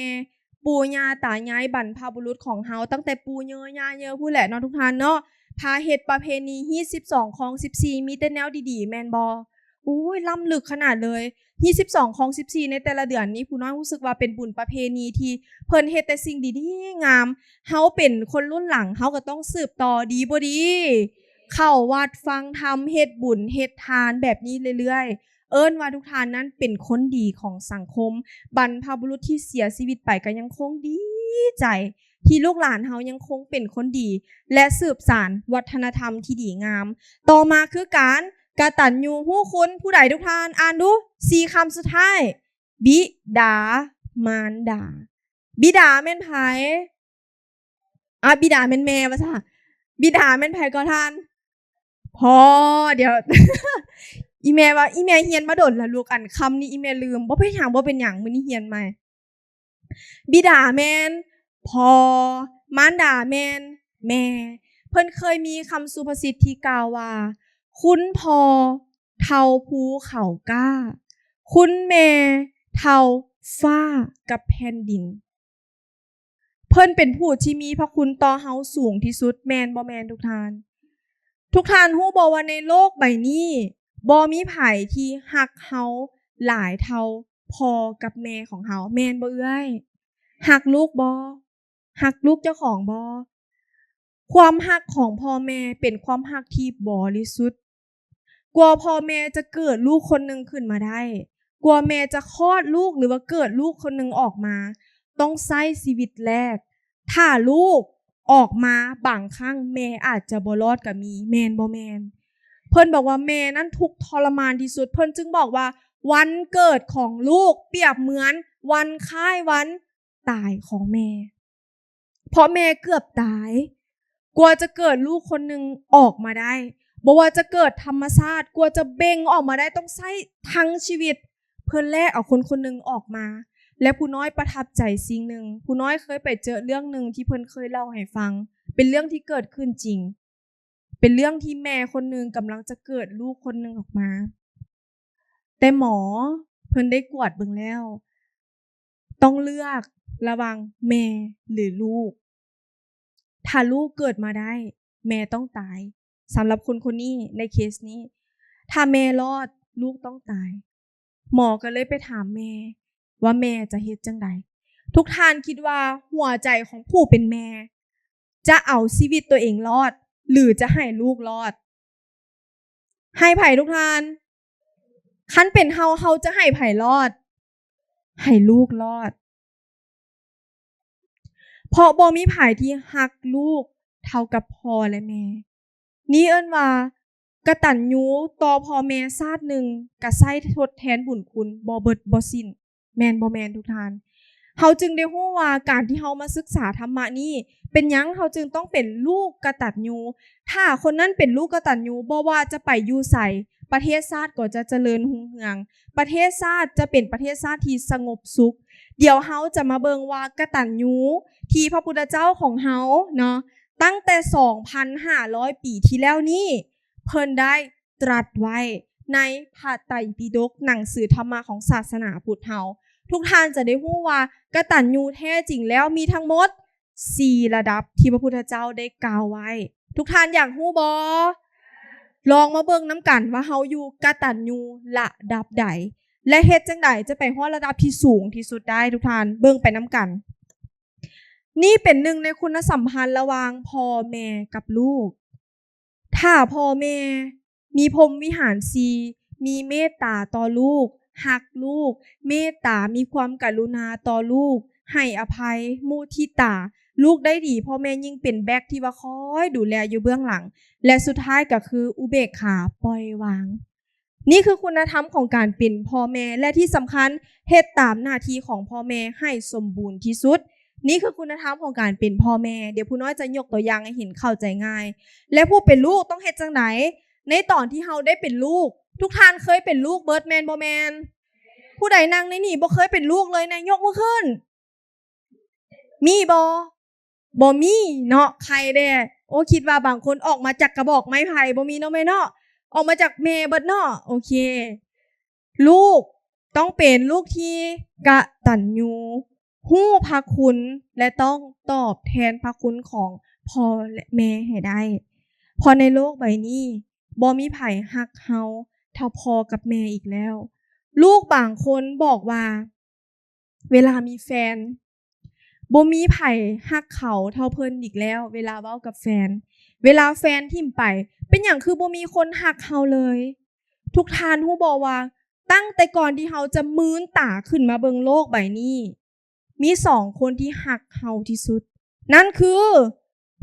ປູ່ຍ່າຕາຍາຍ ບັນພະບຸລຸດຂອງເຮົາ ຕັ້ງແຕ່ປູ່ເຍີຍ່າເຍີພຸ້ນແຫຼະເນາະທຸກທ່ານເນາະ ພາເຮັດປະເພນີຮີດສິບສອງຄອງສິບສີ່ ມີແຕ່ແນວດີໆ ແມ່ນບໍ່? ໂອ້ຍ ລ້ຳເລິກຂະໜາດເລີຍ. ຮີດສິບສອງຄອງສິບສີ່ ໃນແຕ່ລະເດືອນນີ້ ຜູ້ນ້ອຍຮູ້ສຶກວ່າເປັນບຸນປະເພນີທີ່ເພິ່ນເຮັດແຕ່ສິ່ງດີໆງາມ. ເຮົາເປັນຄົນລຸ້ນຫຼັງ ເຮົາກໍຕ້ອງສືບຕໍ່ ດີບໍ່ດີ? ເຂົ້າວັດຟັງທຳ ເຮັດບຸນເຮັດທານແບບນີ້ເລື້ອຍໆ ເອີ້ນວ່າທຸກທ່ານນັ້ນເປັນຄົນດີຂອງສັງຄົມ. ບັນພະບຸລຸດທີ່ເສຍຊີວິດໄປກໍຍັງຄົງດີໃຈ ທີ່ລູກຫຼານເຮົາຍັງຄົງເປັນຄົນດີ ແລະ ສືບສານວັດທະນະທຳທີ່ດີງາມ. ຕໍ່ມາຄືການກະຕັນຍູຮູ້ຄຸນ. ຜູ້ໃດທຸກທ່ານ? ອ່ານດູ ສີ່ຄຳສຸດທ້າຍ. ບິດາມານດາ. ບິດາແມ່ນໃຜ? ອາ ບິດາແມ່ນແມ່ວ່າຊະ. ບິດາແມ່ນໃຜກໍທ່ານ? ພໍ່. ດຽວ ອີແມ່ວ່າ ອີແມ່ຮຽນມາດົນລະລູກ ອັນຄຳນີ້ອີແມ່ລືມ. ບໍ່ເປັນຫຍັງ ບໍ່ເປັນຫຍັງ ມື້ນີ້ຮຽນໃໝ່. ບິດາແມ່ນພໍ່, ມານດາແມ່ນແມ່. ເພິ່ນເຄີຍມີຄຳສຸພາສິດທີ່ກ່າວວ່າ ຄຸນພໍ່ເທົ່າພູເຂົາກ້າ, ຄຸນແມ່ເທົ່າຟ້າກັບແຜ່ນດິນ. ເພິ່ນເປັນຜູ້ທີ່ມີພະຄຸນຕໍ່ເຮົາສູງທີ່ສຸດ ແມ່ນບໍ່ແມ່ນທຸກທ່ານ? ທຸກທ່ານຮູ້ບໍ່ວ່າໃນໂລກໃບນີ້ ບໍ່ມີໃຜທີ່ຮັກເຮົາຫຼາຍເທົ່າພໍ່ກັບແມ່ຂອງເຮົາ ແມ່ນບໍ່ເອື້ອຍ? ຮັກລູກບໍ່? ຮັກລູກເຈົ້າຂອງບໍ່? ຄວາມຮັກຂອງພໍ່ແມ່ເປັນຄວາມຮັກທີ່ບໍລິສຸດ. ກວ່າພໍ່ແມ່ຈະເກີດລູກຄົນໜຶ່ງຂຶ້ນມາໄດ້, ກວ່າແມ່ຈະຄອດລູກ ຫຼືວ່າເກີດລູກຄົນໜຶ່ງອອກມາ ຕ້ອງໃຊ້ຊີວິດແລກ. ຖ້າລູກອອກມາ ບາງຄັ້ງແມ່ອາດຈະບໍ່ລອດກໍມີ ແມ່ນບໍ່ແມ່ນ? ເພິ່ນບອກວ່າແມ່ນັ້ນທຸກທໍລະມານທີ່ສຸດ ເພິ່ນຈຶ່ງບອກວ່າ ວັນເກີດຂອງລູກປຽບເໝືອນວັນຄ້າຍວັນຕາຍຂອງແມ່. ເພາະແມ່ເກືອບຕາຍ ກວ່າຈະເກີດລູກຄົນໜຶ່ງອອກມາໄດ້ ບໍ່ວ່າຈະເກີດທຳມະຊາດ ກວ່າຈະເບັ່ງອອກມາໄດ້ ຕ້ອງໃຊ້ທັງຊີວິດເພື່ອແລກເອົາຄົນຄົນໜຶ່ງອອກມາ. ແລະ ຜູ້ນ້ອຍປະທັບໃຈສິ່ງໜຶ່ງ ຜູ້ນ້ອຍເຄີຍໄປເຈີເລື່ອງໜຶ່ງທີ່ເພິ່ນເຄີຍເລົ່າໃຫ້ຟັງ ເປັນເລື່ອງທີ່ເກີດຂຶ້ນຈິງ. ເປັນເລື່ອງທີ່ແມ່ຄົນໜຶ່ງກຳລັງຈະເກີດລູກຄົນໜຶ່ງອອກມາ ແຕ່ໝໍເພິ່ນໄດ້ກວດເບິ່ງແລ້ວ ຕ້ອງເລືອກລະຫວ່າງແມ່ ຫຼື ລູກ. ຖ້າລູກເກີດມາໄດ້ ແມ່ຕ້ອງຕາຍ. ສຳລັບຄົນຄົນນີ້ ໃນເຄສນີ້ ຖ້າແມ່ລອດ ລູກຕ້ອງຕາຍ. ໝໍກໍເລີຍໄປຖາມແມ່ວ່າແມ່ຈະເຮັດຈັ່ງໃດ? ທຸກທ່ານຄິດວ່າຫົວໃຈຂອງຜູ້ເປັນແມ່ຈະເອົາຊີວິດຕົວເອງລອດ ຫຼື ຈະໃຫ້ລູກລອດ? ໃຫ້ໃຜທຸກທ່ານ? ຄັນເປັນເຮົາ ເຮົາຈະໃຫ້ໃຜລອດ? ໃຫ້ລູກລອດ. ເພາະບໍ່ມີໃຜທີ່ຮັກລູກເທົ່າກັບພໍ່ ແລະ ແມ່. ນີ້ເອີ້ນວ່າກະຕັນຍູຕໍ່ພໍ່ແມ່ຊາດໜຶ່ງ ກະໃຊ້ທົດແທນບຸນຄຸນບໍ່ເບິດບໍ່ສິ້ນ ແມ່ນບໍ່ແມ່ນທຸກທ່ານ? ເຮົາຈຶ່ງໄດ້ຮູ້ວ່າການທີ່ເຮົາມາສຶກສາທຳມະນີ້ ເປັນຫຍັງເຮົາຈຶ່ງຕ້ອງເປັນລູກກະຕັນຍູ? ຖ້າຄົນນັ້ນເປັນລູກກະຕັນຍູ ບໍ່ວ່າຈະໄປຢູ່ໃສ ປະເທດຊາດກໍຈະຈະເລີນຮຸ່ງເຮືອງ, ປະເທດຊາດຈະເປັນປະເທດຊາດທີ່ສະຫງົບສຸກ. ດຽວເຮົາຈະມາເບິ່ງວ່າກະຕັນຍູທີ່ພະພຸດທະເຈົ້າຂອງເຮົາເນາະ ຕັ້ງແຕ່ສອງພັນຫ້າຮ້ອຍປີທີ່ແລ້ວນີ້ ເພິ່ນໄດ້ຕລັດໄວ້ໃນພະໄຕປິດົກ ໜັງສືທຳມະຂອງສາສະໜາພຸດເຮົາ. ທຸກທ່ານຈະໄດ້ຮູ້ວ່າກະຕັນຍູແທ້ຈິງແລ້ວມີທັງໝົດ ສີ່ລະດັບທີ່ພະພຸດທະເຈົ້າໄດ້ກ່າວໄວ້. ທຸກທ່ານຢາກຮູ້ບໍ່? ລອງມາເບິ່ງນຳກັນວ່າເຮົາຢູ່ກະຕັນຍູລະດັບໃດ ແລະ ເຮັດຈັ່ງໃດຈະໄປຮອດລະດັບທີ່ສູງທີ່ສຸດໄດ້. ທຸກທ່ານເບິ່ງໄປນຳກັນ. ນີ້ເປັນໜຶ່ງໃນຄຸນນະສຳພັນລະຫວ່າງພໍ່ແມ່ກັບລູກ. ຖ້າພໍ່ແມ່ມີພົມວິຫານສີ່ ມີເມດຕາຕໍ່ລູກ, ຮັກລູກ, ເມດຕາ, ມີຄວາມກະລຸນາຕໍ່ລູກ, ໃຫ້ອະໄພ, ມຸທິຕາ, ລູກໄດ້ດີ, ພໍ່ແມ່ຍິ່ງເປັນແບັກທີ່ວ່າຄອຍດູແລຢູ່ເບື້ອງຫຼັງ ແລະ ສຸດທ້າຍກໍຄືອຸເບກຂາ, ປ່ອຍວາງ. ນີ້ຄືຄຸນນະທຳຂອງການເປັນພໍ່ແມ່ ແລະ ທີ່ສຳຄັນ ເຮັດຕາມໜ້າທີ່ຂອງພໍ່ແມ່ໃຫ້ສົມບູນທີ່ສຸດ. ນີ້ຄືຄຸນນະທຳຂອງການເປັນພໍ່ແມ່. ດຽວຜູ້ນ້ອຍຈະຍົກຕົວຢ່າງໃຫ້ເຫັນເຂົ້າໃຈງ່າຍ ແລະ ຜູ້ເປັນລູກຕ້ອງເຮັດຈັ່ງໃດ? ໃນຕອນທີ່ເຮົາໄດ້ເປັນລູກ ທຸກທ່ານເຄີຍເປັນລູກເບິດແມ່ນບໍ່ແມ່ນ? ຜູ້ໃດນັ່ງໃນນີ້ບໍ່ເຄີຍເປັນລູກເລີຍແນ່ ຍົກມືຂຶ້ນ. ມີບໍ່? ບໍ່ມີເນາະ ໃຄແດ່. ໂອ້ ຄິດວ່າບາງຄົນອອກມາຈາກກະບອກໄມ້ໄຜ່ ບໍ່ມີເນາະແມ່ເນາະ ອອກມາຈາກແມ່ເບິດເນາະ. ໂອເຄ ລູກຕ້ອງເປັນລູກທີ່ກະຕັນຍູ ຮູ້ພະຄຸນ ແລະ ຕ້ອງຕອບແທນພະຄຸນຂອງພໍ່ແລະແມ່ໃຫ້ໄດ້ ເພາະໃນໂລກໃບນີ້ບໍ່ມີໃຜຮັກເຮົາເທົ່າພໍ່ກັບແມ່ອີກແລ້ວ. ລູກບາງຄົນບອກວ່າ ເວລາມີແຟນ ບໍ່ມີໃຜຮັກເຂົາເທົ່າເພິ່ນອີກແລ້ວ ເວລາເວົ້າກັບແຟນ ເວລາແຟນຖິ້ມໄປ ເປັນຫຍັງຄືບໍ່ມີຄົນຮັກເຮົາເລີຍ? ທຸກທ່ານຮູ້ບໍ່ວ່າ ຕັ້ງແຕ່ກ່ອນທີ່ເຮົາຈະມືນຕາຂຶ້ນມາເບິ່ງໂລກໃບນີ້ ມີສອງຄົນທີ່ຮັກເຮົາທີ່ສຸດ ນັ້ນຄື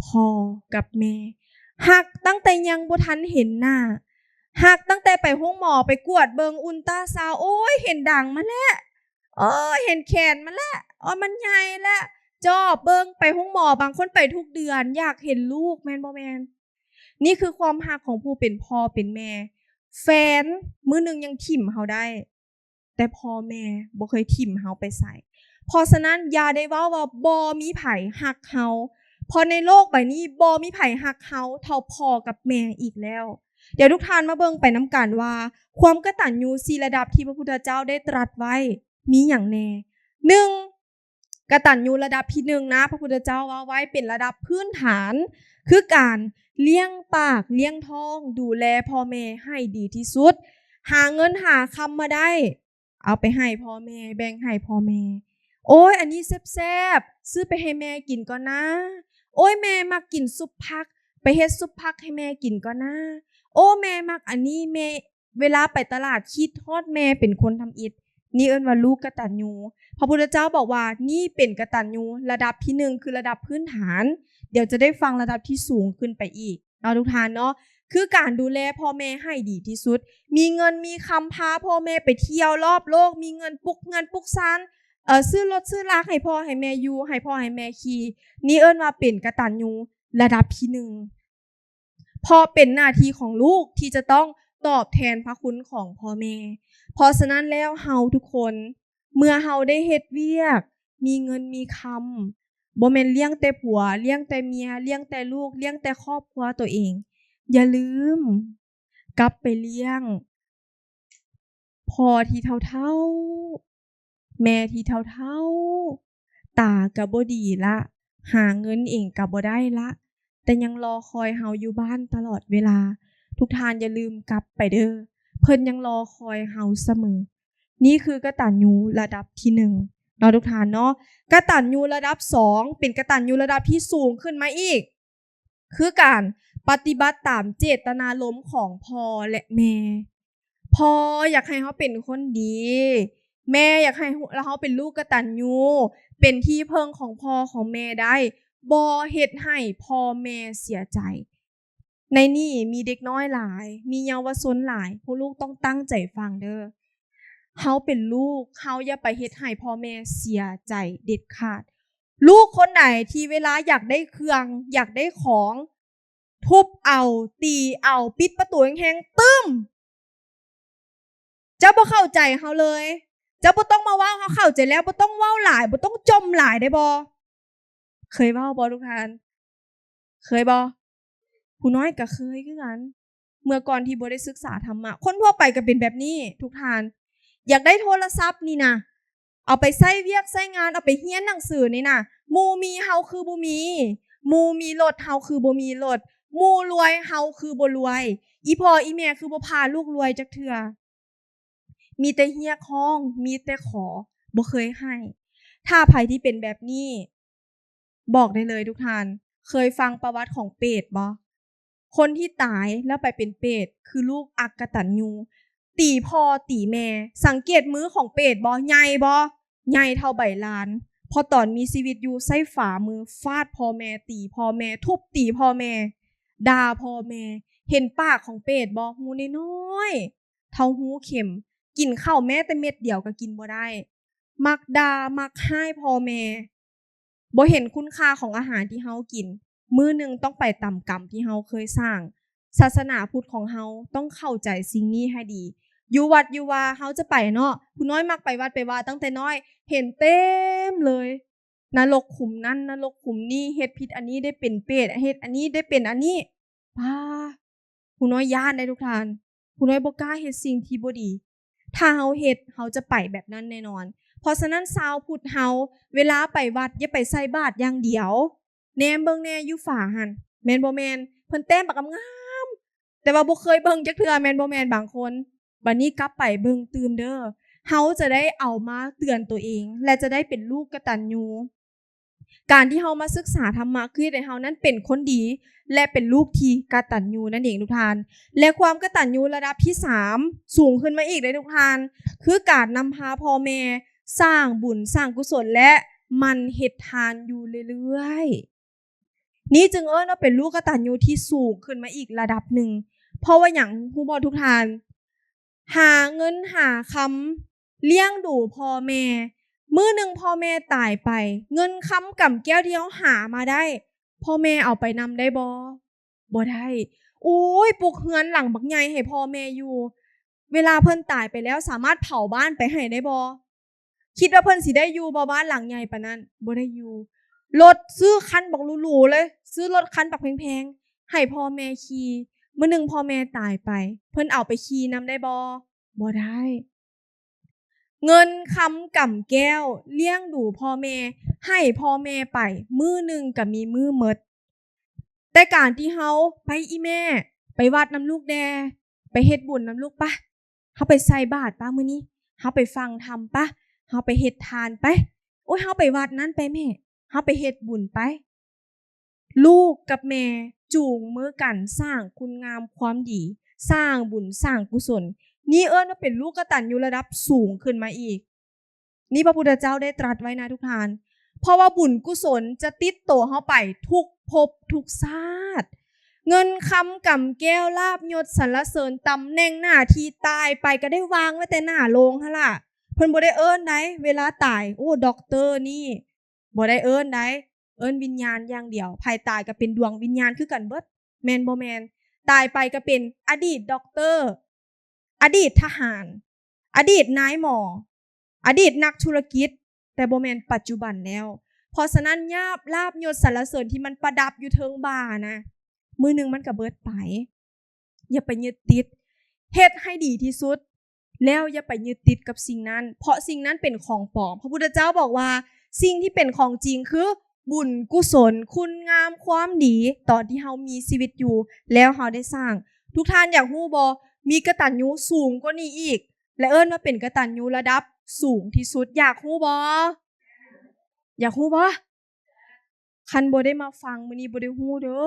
ພໍ່ກັບແມ່. ຮັກຕັ້ງແຕ່ຍັງບໍ່ທັນເຫັນໜ້າ ຮັກຕັ້ງແຕ່ໄປໂຮງໝໍ ໄປກວດເບິ່ງອຸນຕາຊາວ ໂອ້ຍ ເຫັນດັງມາແລ້ວ ໂອ້ຍ ເຫັນແຂນມາແລ້ວ ໂອ້ຍ ມັນໃຫຍ່ແລ້ວ ຈອບເບິ່ງ ໄປໂຮງໝໍ ບາງຄົນໄປທຸກເດືອນ ຢາກເຫັນລູກ ແມ່ນບໍ່ແມ່ນ? ນີ້ຄືຄວາມຮັກຂອງຜູ້ເປັນພໍ່ເປັນແມ່. ແຟນມື້ໜຶ່ງຍັງຖິ້ມເຮົາໄດ້ ແຕ່ພໍ່ແມ່ບໍ່ເຄີຍຖິ້ມເຮົາໄປໃສ. ເພາະສະນັ້ນ ຢ່າໄດ້ເວົ້າວ່າບໍ່ມີໃຜຮັກເຮົາ ເພາະໃນໂລກໃບນີ້ບໍ່ມີໃຜຮັກເຮົາເທົ່າພໍ່ກັບແມ່ອີກແລ້ວ. ດຽວທຸກທ່ານມາເບິ່ງໄປນຳກັນວ່າ ຄວາມກະຕັນຍູສີ່ລະດັບທີ່ພະພຸດທະເຈົ້າໄດ້ຕລັດໄວ້ມີຫຍັງແດ່. ໜຶ່ງ ກະຕັນຍູລະດັບທີໜຶ່ງນະ ພະພຸດທະເຈົ້າເວົ້າໄວ້ເປັນລະດັບພື້ນຖານ ຄືການລ້ຽງປາກລ້ຽງທ້ອງ ດູແລພໍ່ແມ່ໃຫ້ດີທີ່ສຸດ ຫາເງິນຫາຄຳມາໄດ້ ເອົາໄປໃຫ້ພໍ່ແມ່ ແບ່ງໃຫ້ພໍ່ແມ່. ໂອ້ຍ ອັນນີ້ແຊບໆ ຊື້ໄປໃຫ້ແມ່ກິນກ່ອນນາ. ໂອ້ຍ ແມ່ມັກກິນຊຸບຜັກ ໄປເຮັດຊຸບຜັກໃຫ້ແມ່ກິນກ່ອນນາ. ໂອ້ ແມ່ມັກອັນນີ້ ແມ່ ເວລາໄປຕະຫຼາດຄິດຮອດແມ່ເປັນຄົນທຳອິດ. ນີ້ເອີ້ນວ່າລູກກະຕັນຍູ. ພະພຸດທະເຈົ້າບອກວ່ານີ້ເປັນກະຕັນຍູລະດັບທີໜຶ່ງ ຄືລະດັບພື້ນຖານ. ດຽວຈະໄດ້ຟັງລະດັບທີ່ສູງຂຶ້ນໄປອີກເນາະ ທຸກທ່ານເນາະ ຄືການດູແລພໍ່ແມ່ໃຫ້ດີທີ່ສຸດ ມີເງິນມີຄຳພາພໍ່ແມ່ໄປທ່ຽວລອບໂລກ ມີເງິນປຸກເຮືອນປຸກຊານ ເອີ ຊື້ລົດຊື້ລາໃຫ້ພໍ່ໃຫ້ແມ່ຢູ່ ໃຫ້ພໍ່ໃຫ້ແມ່ຂີ່. ນີ້ເອີ້ນວ່າເປັນກະຕັນຍູລະດັບທີໜຶ່ງ ເພາະເປັນໜ້າທີ່ຂອງລູກທີ່ຈະຕ້ອງຕອບແທນພະຄຸນຂອງພໍ່ແມ່. ເພາະສະນັ້ນແລ້ວເຮົາທຸກຄົນ ເມື່ອເຮົາໄດ້ເຮັດວຽກ ມີເງິນມີຄຳ ບໍ່ແມ່ນລ້ຽງແຕ່ຜົວ ລ້ຽງແຕ່ເມຍ ລ້ຽງແຕ່ລູກ ລ້ຽງແຕ່ຄອບຄົວໂຕເອງ ຢ່າລືມກັບໄປລ້ຽງພໍ່ທີ່ເຖົ້າໆ ແມ່ທີ່ເຖົ້າໆ ຕາກະບໍ່ດີລະ ຫາເງິນເອງກະບໍ່ໄດ້ລະ ແຕ່ຍັງລໍຄອຍເຮົາຢູ່ບ້ານຕະຫຼອດເວລາ. ທຸກທ່ານຢ່າລືມກັບໄປເດີ້ ເພິ່ນຍັງລໍຄອຍເຮົາສະເໝີ. ນີ້ຄືກະຕັນຍູລະດັບທີໜຶ່ງເນາະ ທຸກທ່ານເນາະ. ກະຕັນຍູລະດັບສອງ ເປັນກະຕັນຍູລະດັບທີ່ສູງຂຶ້ນມາອີກ ຄືການປະຕິບັດຕາມເຈດຕະນາລົມຂອງພໍ່ ແລະ ແມ່. ພໍ່ຢາກໃຫ້ເຮົາເປັນຄົນດີ ແມ່ຢາກໃຫ້ເຮົາເປັນລູກກະຕັນຍູ ເປັນທີ່ເພິ່ງຂອງພໍ່ຂອງແມ່ໄດ້ ບໍ່ເຮັດໃຫ້ພໍ່ແມ່ເສຍໃຈ. ໃນນີ້ມີເດັກນ້ອຍຫຼາຍ ມີເຍົາວະຊົນຫຼາຍ ພວກລູກຕ້ອງຕັ້ງໃຈຟັງເດີ້. ເຮົາເປັນລູກ ເຮົາຢ່າໄປເຮັດໃຫ້ພໍ່ແມ່ເສຍໃຈເດັດຂາດ. ລູກຄົນໃດທີ່ເວລາຢາກໄດ້ເຄື່ອງ ຢາກໄດ້ຂອງ ທຸບເອົາ ຕີເອົາ ປິດປະຕູແຮງໆ ຕຶ້ມ! ເຈົ້າບໍ່ເຂົ້າໃຈເຮົາເລີຍ ເຈົ້າບໍ່ຕ້ອງມາເວົ້າ ເຮົາເຂົ້າໃຈແລ້ວ ບໍ່ຕ້ອງເວົ້າຫຼາຍ ບໍ່ຕ້ອງຈົ່ມຫຼາຍໄດ້ບໍ່? ເຄີຍເວົ້າບໍ່ທຸກທ່ານ? ເຄີຍບໍ່? ຜູ້ນ້ອຍກໍເຄີຍຄືກັນ ເມື່ອກ່ອນທີ່ບໍ່ໄດ້ສຶກສາທຳມະ ຄົນທົ່ວໄປກໍເປັນແບບນີ້ທຸກທ່ານ. ຢາກໄດ້ໂທລະສັບນີ້ນະ ເອົາໄປໃຊ້ວຽກໃຊ້ງານ ເອົາໄປຮຽນໜັງສືນີ້ນະ ໝູ່ມີເຮົາຄືບໍ່ມີ ໝູ່ມີລົດເຮົາຄືບໍ່ມີລົດ ໝູ່ລວຍເຮົາຄືບໍ່ລວຍ ອີ່ພໍ່ອີ່ແມ່ຄືບໍ່ພາລູກລວຍຈັກເທື່ອ ມີແຕ່ຮຽກຮ້ອງ ມີແຕ່ຂໍ ບໍ່ເຄີຍໃຫ້. ຖ້າໃຜທີ່ເປັນແບບນີ້ ບອກໄດ້ເລີຍທຸກທ່ານ ເຄີຍຟັງປະຫວັດຂອງເປດບໍ່? ຄົນທີ່ຕາຍແລ້ວໄປເປັນເປດ ຄືລູກອັກກະຕັນຍູ ຕີພໍ່ຕີແມ່. ສັງເກດມືຂອງເປດບໍ່? ໃຫຍ່ບໍ່? ໃຫຍ່ເທົ່າໃບລານ ເພາະຕອນມີຊີວິດຢູ່ ໃຊ້ຝາມືຟາດພໍ່ແມ່ ຕີພໍ່ແມ່ ທຸບຕີພໍ່ແມ່ ດ່າພໍ່ແມ່. ເຫັນປາກຂອງເປດບໍ່? ຮູນ້ອຍໆ ເທົ່າຮູເຂັມ ກິນເຂົ້າແມ້ແຕ່ເມັດດຽວກໍກິນບໍ່ໄດ້ ມັກດ່າ ມັກຮ້າຍພໍ່ແມ່ ບໍ່ເຫັນຄຸນຄ່າຂອງອາຫານທີ່ເຮົາກິນ ມື້ໜຶ່ງຕ້ອງໄປຕາມກຳທີ່ເຮົາເຄີຍສ້າງ. ສາສະໜາພຸດຂອງເຮົາຕ້ອງເຂົ້າໃຈສິ່ງນີ້ໃຫ້ດີ. ຢູ່ວັດຢູ່ວາເຮົາຈະໄປເນາະ, ຜູ້ນ້ອຍມັກໄປວັດໄປວາຕັ້ງແຕ່ນ້ອຍ, ເຫັນເຕັມເລີຍ, ນະລົກຂຸມນັ້ນ ນະລົກຂຸມນີ້, ເຮັດຜິດອັນນີ້ໄດ້ເປັນເປດ, ເຮັດອັນນີ້ໄດ້ເປັນອັນນີ້. ປ້າ, ຜູ້ນ້ອຍຢ້ານເດ້ທຸກທ່ານ. ຜູ້ນ້ອຍບໍ່ກ້າເຮັດສິ່ງທີ່ບໍ່ດີ. ຖ້າເຮົາເຮັດ, ເຮົາຈະໄປແບບນັ້ນແນ່ນອນ. ເພາະສະນັ້ນ ຊາວພຸດເຮົາ ເວລາໄປວັດ ຢ່າໄປໃສ່ບາດຢ່າງດຽວ. ແນມເບິ່ງແດ່ຢູ່ຝາຫັ້ນ, ແມ່ນບໍ່ແມ່ນ? ເພິ່ນແຕ້ມປາກກາງາມ, ແຕ່ວ່າບໍ່ເຄີຍເບິ່ງຈັກເທື່ອ, ແມ່ນບໍ່ແມ່ນ? ບາງຄົນ. ບັດນີ້ກັບໄປເບິ່ງຕື່ມເດີ. ເຮົາຈະໄດ້ເອົາມາເຕືອນຕົວເອງ ແລະ ຈະໄດ້ເປັນລູກກະຕັນຍູ. ການທີ່ເຮົາມາສຶກສາທຳມະ ຄືເຮັດໃຫ້ເຮົານັ້ນເປັນຄົນດີ ແລະ ເປັນລູກທີ່ກະຕັນຍູນັ້ນເອງທຸກທ່ານ. ແລະ ຄວາມກະຕັນຍູລະດັບທີສາມ ສູງຂຶ້ນມາອີກເດ້ທຸກທ່ານ, ຄືການນຳພາພໍ່ແມ່ສ້າງບຸນສ້າງກຸສົນ ແລະ ໝັ່ນເຮັດທານຢູ່ເລື້ອຍໆ. ນີ້ຈຶ່ງເອີ້ນວ່າເປັນລູກກະຕັນຍູທີ່ສູງຂຶ້ນມາອີກລະດັບໜຶ່ງ. ເພາະວ່າຫຍັງຮູ້ບໍ່ທຸກທ່ານ? ຫາເງິນຫາຄຳລ້ຽງດູພໍ່ແມ່. ມື້ໜຶ່ງພໍ່ແມ່ຕາຍໄປ, ເງິນຄຳກຳແກ້ວທີ່ເຮົາຫາມາໄດ້ ພໍ່ແມ່ເອົາໄປນຳໄດ້ບໍ່? ບໍ່ໄດ້. ໂອ້ຍ, ປຸກເຮືອນຫຼັງບັກໃຫຍ່ໃຫ້ພໍ່ແມ່ຢູ່. ເວລາເພິ່ນຕາຍໄປແລ້ວ ສາມາດເຜົາບ້ານໄປໃຫ້ໄດ້ບໍ່? ຄິດວ່າເພິ່ນຊິໄດ້ຢູ່ບໍ່ ບ້ານຫຼັງໃຫຍ່ປານນັ້ນ? ບໍ່ໄດ້ຢູ່. ລົດ ຊື້ຄັນບັກຫຼູໆເລີຍ, ຊື້ລົດຄັນບັກແພງໆ ໃຫ້ພໍ່ແມ່ຂີ່. ມື້ໜຶ່ງພໍ່ແມ່ຕາຍໄປ ເພິ່ນເອົາໄປຂີ່ນຳໄດ້ບໍ່? ບໍ່ໄດ້. ເງິນຄຳກຳແກ້ວລ້ຽງດູພໍ່ແມ່ ໃຫ້ພໍ່ແມ່ໄປ ມື້ໜຶ່ງກໍມີມື້ໝົດ. ແຕ່ການທີ່ເຮົາ ໄປອີ່ແມ່ ໄປວັດນຳລູກແດ່ ໄປເຮັດບຸນນຳລູກປະ ເຮົາໄປໃສ່ບາດປະມື້ນີ້ ເຮົາໄປຟັງທຳປະ ເຮົາໄປເຮັດທານໄປ ໂອ້ຍ ເຮົາໄປວັດນັ້ນໄປແມ່ ເຮົາໄປເຮັດບຸນໄປ. ລູກກັບແມ່ຈູງມືກັນສ້າງຄຸນງາມຄວາມດີ ສ້າງບຸນສ້າງກຸສົນ. ນີ້ເອີ້ນວ່າເປັນລູກກະຕັນຍູລະດັບສູງຂຶ້ນມາອີກ. ນີ້ພະພຸດທະເຈົ້າໄດ້ຕລັດໄວ້ນະທຸກທ່ານ. ເພາະວ່າບຸນກຸສົນຈະຕິດໂຕເຮົາໄປທຸກພົບທຸກຊາດ. ເງິນຄຳກຳແກ້ວ ລາບຍົດສັນລະເສີນ ຕຳແໜ່ງໜ້າທີ່ ຕາຍໄປກໍໄດ້ວາງໄວ້ແຕ່ໜ້າໂລງຫັ້ນລະ. ເພິ່ນບໍ່ໄດ້ເອີ້ນໃດ ເວລາຕາຍ ໂອ້ ດັອກເຕີນີ້ ບໍ່ໄດ້ເອີ້ນໃດ ເອີ້ນວິນຍານຢ່າງດຽວ. ໃຜຕາຍກໍເປັນດວງວິນຍານຄືກັນເບິດ ແມ່ນບໍ່ແມ່ນ? ຕາຍໄປກໍເປັນອະດີດດັອກເຕີ ອະດີດທະຫານ ອະດີດນາຍໝໍ ອະດີດນັກທຸລະກິດ ແຕ່ບໍ່ແມ່ນປັດຈຸບັນແລ້ວ. ເພາະສະນັ້ນ ຍາບ ລາບຍົດສັນລະເສີນທີ່ມັນປະດັບຢູ່ເທິງບ່ານະ ມື້ໜຶ່ງມັນກໍເບິດໄປ. ຢ່າໄປຍຶດຕິດ ເຮັດໃຫ້ດີທີ່ສຸດ ແລ້ວຢ່າໄປຍຶດຕິດກັບສິ່ງນັ້ນ ເພາະສິ່ງນັ້ນເປັນຂອງປອມ. ພະພຸດທະເຈົ້າບອກວ່າ ສິ່ງທີ່ເປັນຂອງຈິງຄືບຸນກຸສົນ ຄຸນງາມຄວາມດີ ຕອນທີ່ເຮົາມີຊີວິດຢູ່ ແລ້ວເຮົາໄດ້ສ້າງ. ທຸກທ່ານຢາກຮູ້ບໍ່? ມີກະຕັນຍູສູງກວ່ານີ້ອີກ ແລະ ເອີ້ນວ່າເປັນກະຕັນຍູລະດັບສູງທີ່ສຸດ. ຢາກຮູ້ບໍ່? ຢາກຮູ້ບໍ່? ຄັນບໍ່ໄດ້ມາຟັງ ມື້ນີ້ບໍ່ໄດ້ຮູ້ເດີ.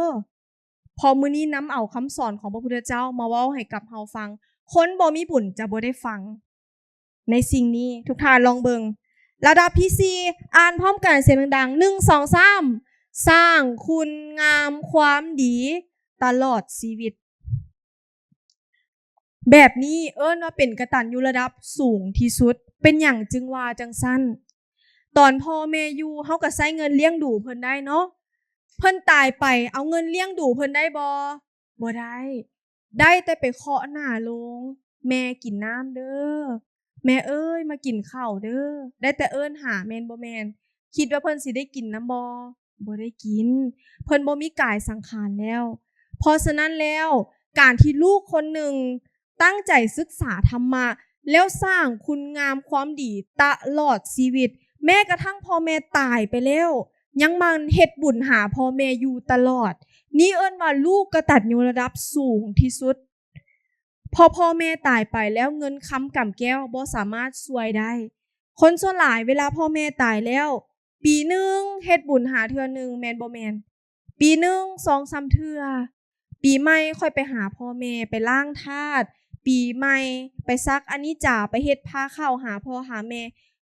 ເພາະມື້ນີ້ນຳເອົາຄຳສອນຂອງພະພຸດທະເຈົ້າມາເວົ້າໃຫ້ກັບເຮົາຟັງ. ຄົນບໍ່ມີບຸນຈະບໍ່ໄດ້ຟັງໃນສິ່ງນີ້. ທຸກທ່ານລອງເບິ່ງ. ລະດັບທີສີ່ ອ່ານພ້ອມກັນສຽງດັງໆ ໜຶ່ງ ສອງ ສາມ ສ້າງຄຸນງາມຄວາມດີຕະຫຼອດຊີວິດ. ແບບນີ້ເອີ້ນວ່າເປັນກະຕັນຍູລະດັບສູງທີ່ສຸດ. ເປັນຫຍັງຈຶ່ງວ່າຈັ່ງຊັ້ນ? ຕອນພໍ່ແມ່ຢູ່ ເຮົາກໍໃຊ້ເງິນລ້ຽງດູເພິ່ນໄດ້ເນາະ. ເພິ່ນຕາຍໄປ ເອົາເງິນລ້ຽງດູເພິ່ນໄດ້ບໍ່? ບໍ່ໄດ້. ໄດ້ແຕ່ໄປເຄາະໜ້າໂລງ ແມ່ກິນນ້ຳເດີ ແມ່ເອີຍ ມາກິນເຂົ້າເດີ. ໄດ້ແຕ່ເອີ້ນຫາ ແມ່ນບໍ່ແມ່ນ? ຄິດວ່າເພິ່ນຊິໄດ້ກິນນຳບໍ່? ບໍ່ໄດ້ກິນ. ເພິ່ນບໍ່ມີກາຍສັງຂານແລ້ວ. ເພາະສະນັ້ນແລ້ວ ການທີ່ລູກຄົນໜຶ່ງຕັ້ງໃຈສຶກສາທຳມະ ແລ້ວສ້າງຄຸນງາມຄວາມດີຕະຫຼອດຊີວິດ, ແມ້ກະທັ່ງພໍ່ແມ່ຕາຍໄປແລ້ວ ຍັງໝັ່ນເຮັດບຸນຫາພໍ່ແມ່ຢູ່ຕະຫຼອດ. ນີ້ເອີ້ນວ່າລູກກະຕັນຍູລະດັບສູງທີ່ສຸດ. ເພາະພໍ່ແມ່ຕາຍໄປແລ້ວ ເງິນຄຳກຳແກ້ວບໍ່ສາມາດຊ່ວຍໄດ້. ຄົນສ່ວນຫຼາຍເວລາພໍ່ແມ່ຕາຍແລ້ວ ປີໜຶ່ງເຮັດບຸນຫາເທື່ອໜຶ່ງ ແມ່ນບໍ່ແມ່ນ? ປີໜຶ່ງສອງສາມເທື່ອ. ປີໃໝ່ຄ່ອຍໄປຫາພໍ່ແມ່ ໄປລ້າງທາດ, ປີໃໝ່ໄປສັກອະນິຈາ ໄປເຮັດພາເຂົ້າຫາພໍ່ຫາແມ່.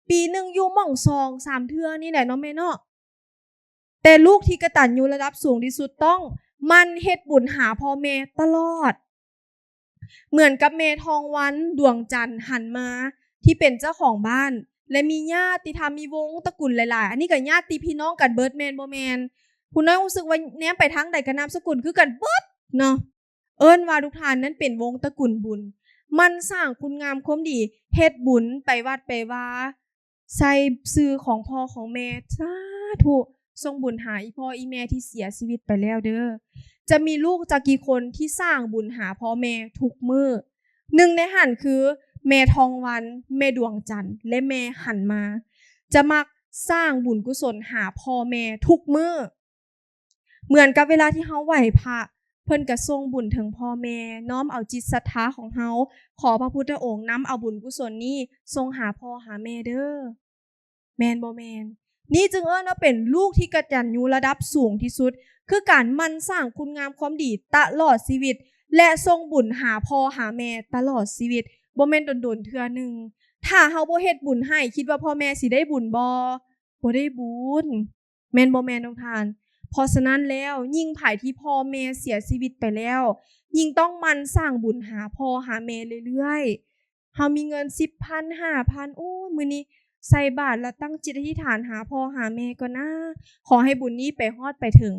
ປີໜຶ່ງຢູ່ໝ່ອງສອງສາມເທື່ອນີ້ແຫຼະເນາະແມ່ເນາະ. ແຕ່ລູກທີ່ກະຕັນຍູລະດັບສູງທີ່ສຸດຕ້ອງໝັ່ນເຮັດບຸນຫາພໍ່ແມ່ຕະຫຼອດ. ເໝືອນກັບແມ່ທອງວັນ ດວງຈັນ ຫັນມາ ທີ່ເປັນເຈົ້າຂອງບ້ານ ແລະ ມີຍາດຕິທຳ ມີວົງຕະກຸນຫຼາຍໆ. ອັນນີ້ກໍຍາດຕິພີ່ນ້ອງກັນເບິດ ແມ່ນບໍ່ແມ່ນ? ຜູ້ນ້ອຍຮູ້ສຶກວ່າແນມໄປທາງໃດກໍນາມສະກຸນຄືກັນເບິດເນາະ. ເອີ້ນວ່າທຸກທ່ານນັ້ນເປັນວົງຕະກຸນບຸນ, ໝັ່ນສ້າງຄຸນງາມຄວາມດີ, ເຮັດບຸນ, ໄປວັດໄປວາ, ໃສ່ຊື່ຂອງພໍ່ຂອງແມ່, ສາທຸ, ສົ່ງບຸນຫາອີ່ພໍ່ອີ່ແມ່ທີ່ເສຍຊີວິດໄປແລ້ວເດີ້. ຈະມີລູກຈັກກີ່ຄົນທີ່ສ້າງບຸນຫາພໍ່ແມ່ທຸກມື້? ໜຶ່ງໃນຫັ້ນຄືແມ່ທອງວັນ, ແມ່ດວງຈັນ ແລະ ແມ່ຫັນມາ ຈະມັກສ້າງບຸນກຸສົນຫາພໍ່ແມ່ທຸກມື້. ເໝືອນກັບເວລາທີ່ເຮົາໄຫວ້ພະ, ເພິ່ນກະສົ່ງບຸນເຖິງພໍ່ແມ່, ນ້ອມເອົາຈິດສັດທາຂອງເຮົາ, ຂໍພະພຸດທະອົງນຳເອົາບຸນກຸສົນນີ້ສົ່ງຫາພໍ່ຫາແມ່ເດີ້. ແມ່ນບໍ່ແມ່ນ? ນີ້ຈຶ່ງເອີ້ນວ່າເປັນລູກທີ່ກະຕັນຍູລະດັບສູງທີ່ສຸດ, ຄືການໝັ່ນສ້າງຄຸນງາມຄວາມດີຕະຫຼອດຊີວິດ ແລະ ສົ່ງບຸນຫາພໍ່ຫາແມ່ຕະຫຼອດຊີວິດ, ບໍ່ແມ່ນດົນໆເທື່ອໜຶ່ງ. ຖ້າເຮົາບໍ່ເຮັດບຸນໃຫ້, ຄິດວ່າພໍ່ແມ່ຊິໄດ້ບຸນບໍ່? ບໍ່ໄດ້ບຸນ. ແມ່ນບໍ່ແມ່ນທຸກທ່ານ? ເພາະສະນັ້ນແລ້ວ, ຍິ່ງໃຜທີ່ພໍ່ແມ່ເສຍຊີວິດໄປແລ້ວ, ຍິ່ງຕ້ອງໝັ່ນສ້າງບຸນຫາພໍ່ຫາແມ່ເລື້ອຍໆ. ເຮົາມີເງິນສິບພັນ, ຫ້າພັນ, ໂອ້ຍ, ມື້ນີ້ໃສ່ບາດລະຕັ້ງຈິດອະທິຖານຫາພໍ່ຫາແມ່ກ່ອນນາ, ຂໍໃຫ້ບຸນນີ້ໄປຮອດໄປເຖິງ.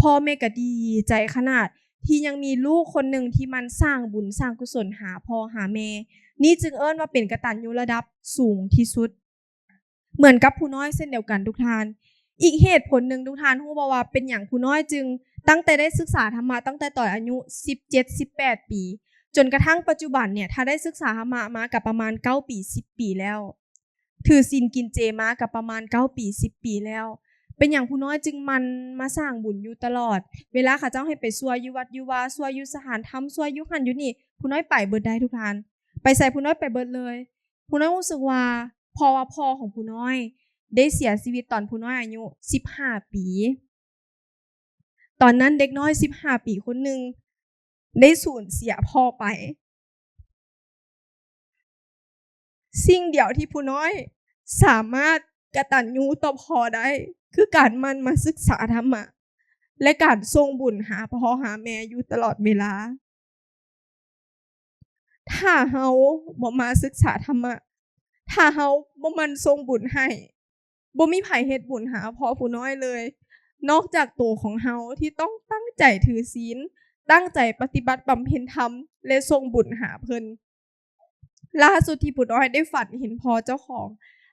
ພໍ່ແມ່ກະດີໃຈຂະໜາດທີ່ຍັງມີລູກຄົນໜຶ່ງທີ່ໝັ່ນສ້າງບຸນສ້າງກຸສົນຫາພໍ່ຫາແມ່. ນີ້ຈຶ່ງເອີ້ນວ່າເປັນກະຕັນຍູລະດັບສູງທີ່ສຸດ. ເໝືອນກັບຜູ້ນ້ອຍເຊັ່ນດຽວກັນທຸກທ່ານ. ອີກເຫດຜົນໜຶ່ງ, ທຸກທ່ານຮູ້ບໍ່ວ່າເປັນຫຍັງຜູ້ນ້ອຍຈຶ່ງ ຕັ້ງແຕ່ໄດ້ສຶກສາທຳມະຕັ້ງແຕ່ຕອນອາຍຸສິບເຈັດ ສິບແປດປີ ຈົນກະທັ້ງປັດຈຸບັນເນ່ຍ ຖ້າໄດ້ສຶກສາທຳມະມາກະປະມານເກົ້າປີ ສິບປີແລ້ວ, ຖືສິນກິນເຈມາກະປະມານເກົ້າປີ ສິບປີແລ້ວ, ເປັນຫຍັງຜູ້ນ້ອຍຈຶ່ງໝັ່ນມາສ້າງບຸນຢູ່ຕະຫຼອດ? ເວລາເຂົາເຈົ້າໃຫ້ໄປຊ່ວຍຢູ່ວັດຢູ່ວາ, ຊ່ວຍຢູ່ສະຖານທຳ, ຊ່ວຍຢູ່ຫັ້ນຢູ່ນີ້, ຜູ້ນ້ອຍໄປເບິດໄດ໋ທຸກທ່ານ. ໄປໃສຜູ້ນ້ອຍໄປເບິດເລີຍ. ຜູ້ນ້ອຍຮູ້ສຶກວ່າ ເພາະວ່າພໍ່ຂອງຜູ້ນ້ອຍໄດ້ເສຍຊີວິດຕອນຜູ້ນ້ອຍອາຍຸສິບຫ້າປີ. ຕອນນັ້ນເດັກນ້ອຍສິບຫ້າປີຄົນໜຶ່ງໄດ້ສູນເສຍພໍ່ໄປ. ສິ່ງດຽວທີ່ຜູ້ນ້ອຍສາມາດກະຕັນຍູຕໍ່ພໍ່ໄດ້ ຄືການໝັ່ນມາສຶກສາທຳມະ ແລະ ການສົ່ງບຸນຫາພໍ່ຫາແມ່ຢູ່ຕະຫຼອດເວລາ. ຖ້າເຮົາບໍ່ມາສຶກສາທຳມະ, ຖ້າເຮົາບໍ່ໝັ່ນສົ່ງບຸນໃຫ້, ບໍ່ມີໃຜເຮັດບຸນຫາພໍ່ຜູ້ນ້ອຍເລີຍ ນອກຈາກໂຕຂອງເຮົາທີ່ຕ້ອງຕັ້ງໃຈຖືສິນ, ຕັ້ງໃຈປະຕິບັດບຳເພັນທຳ ແລະ ສົ່ງບຸນຫາເພິ່ນ. ລ່າສຸດທີ່ຜູ້ນ້ອຍໄດ້ຝັນເຫັນພໍ່ເຈົ້າຂອງ,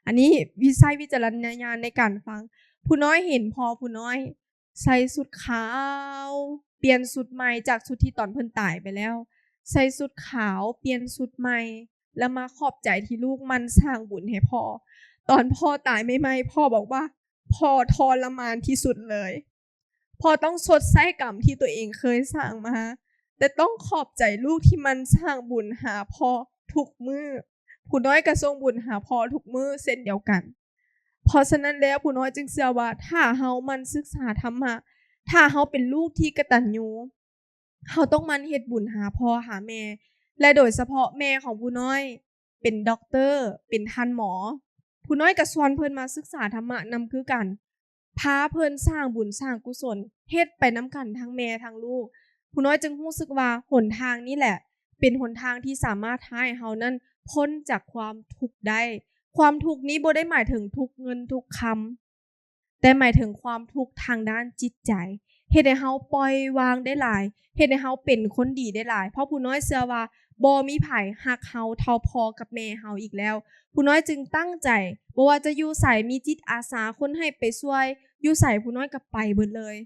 ອັນນີ້ວິ ໃຊ້ວິຈາລະນະຍານໃນການຟັງ. ຜູ້ນ້ອຍເຫັນພໍ່ຜູ້ນ້ອຍໃສ່ຊຸດຂາວ, ປ່ຽນຊຸດໃໝ່ຈາກຊຸດທີ່ຕອນເພິ່ນຕາຍໄປແລ້ວ, ໃສ່ຊຸດຂາວ, ປ່ຽນຊຸດໃໝ່ ແລ້ວມາຂອບໃຈທີ່ລູກໝັ່ນສ້າງບຸນໃຫ້ພໍ່. ຕອນພໍ່ຕາຍໃໝ່ໆ, ພໍ່ບອກວ່າ ພໍ່ທໍລະມານທີ່ສຸດເລີຍ. ພໍ່ຕ້ອງຊົດໃຊ້ກຳທີ່ຕົວເອງເຄີຍສ້າງມາ, ແຕ່ຕ້ອງຂອບໃຈລູກທີ່ໝັ່ນສ້າງບຸນຫາພໍ່ທຸກມື້. ຜູ້ນ້ອຍກະສົ່ງບຸນຫາພໍ່ທຸກມື້ເຊັ່ນດຽວກັນ. ເພາະສະນັ້ນແລ້ວ, ຜູ້ນ້ອຍຈຶ່ງເຊື່ອວ່າ ຖ້າເຮົາໝັ່ນສຶກສາທຳມະ, ຖ້າເຮົາເປັນລູກທີ່ກະຕັນຍູ, ເຮົາຕ້ອງໝັ່ນເຮັດບຸນຫາພໍ່ຫາແມ່ ແລະ ໂດຍສະເພາະແມ່ຂອງຜູ້ນ້ອຍເປັນດັອກເຕີ ເປັນທ່ານໝໍ. ຜູ້ນ້ອຍກະຊວນເພິ່ນມາສຶກສາທຳມະນຳຄືກັນ, ພາເພິ່ນສ້າງບຸນສ້າງກຸສົນ, ເຮັດໄປນຳກັນທັງແມ່ທັງລູກ. ຜູ້ນ້ອຍຈຶ່ງຮູ້ສຶກວ່າຫົນທາງນີ້ແຫຼະ ເປັນຫົນທາງທີ່ສາມາດພາໃຫ້ເຮົານັ້ນພົ້ນຈາກຄວາມທຸກໄດ້. ຄວາມທຸກນີ້ບໍ່ໄດ້ໝາຍເຖິງທຸກເງິນທຸກຄຳ, ແຕ່ໝາຍເຖິງຄວາມທຸກທາງດ້ານຈິດໃຈ, ເຮັດໃຫ້ເຮົາປ່ອຍວາງໄດ້ຫຼາຍ, ເຮັດໃຫ້ເຮົາເປັນຄົນດີໄດ້ຫຼາຍ, ເພາະຜູ້ນ້ອຍເຊື່ອວ່າບໍ່ມີໃຜຮັກເຮົາເທົ່າພໍ່ກັບແມ່ເຮົາອີກແລ້ວ. ຜູ້ນ້ອຍຈຶ່ງຕັ້ງໃຈ, ບໍ່ວ່າຈະຢູ່ໃສ, ມີຈິດອາສາ, ຄົນໃຫ້ໄປຊ່ວຍຢູ່ໃສ, ຜູ້ນ້ອຍກໍໄປເບິດເລີຍ.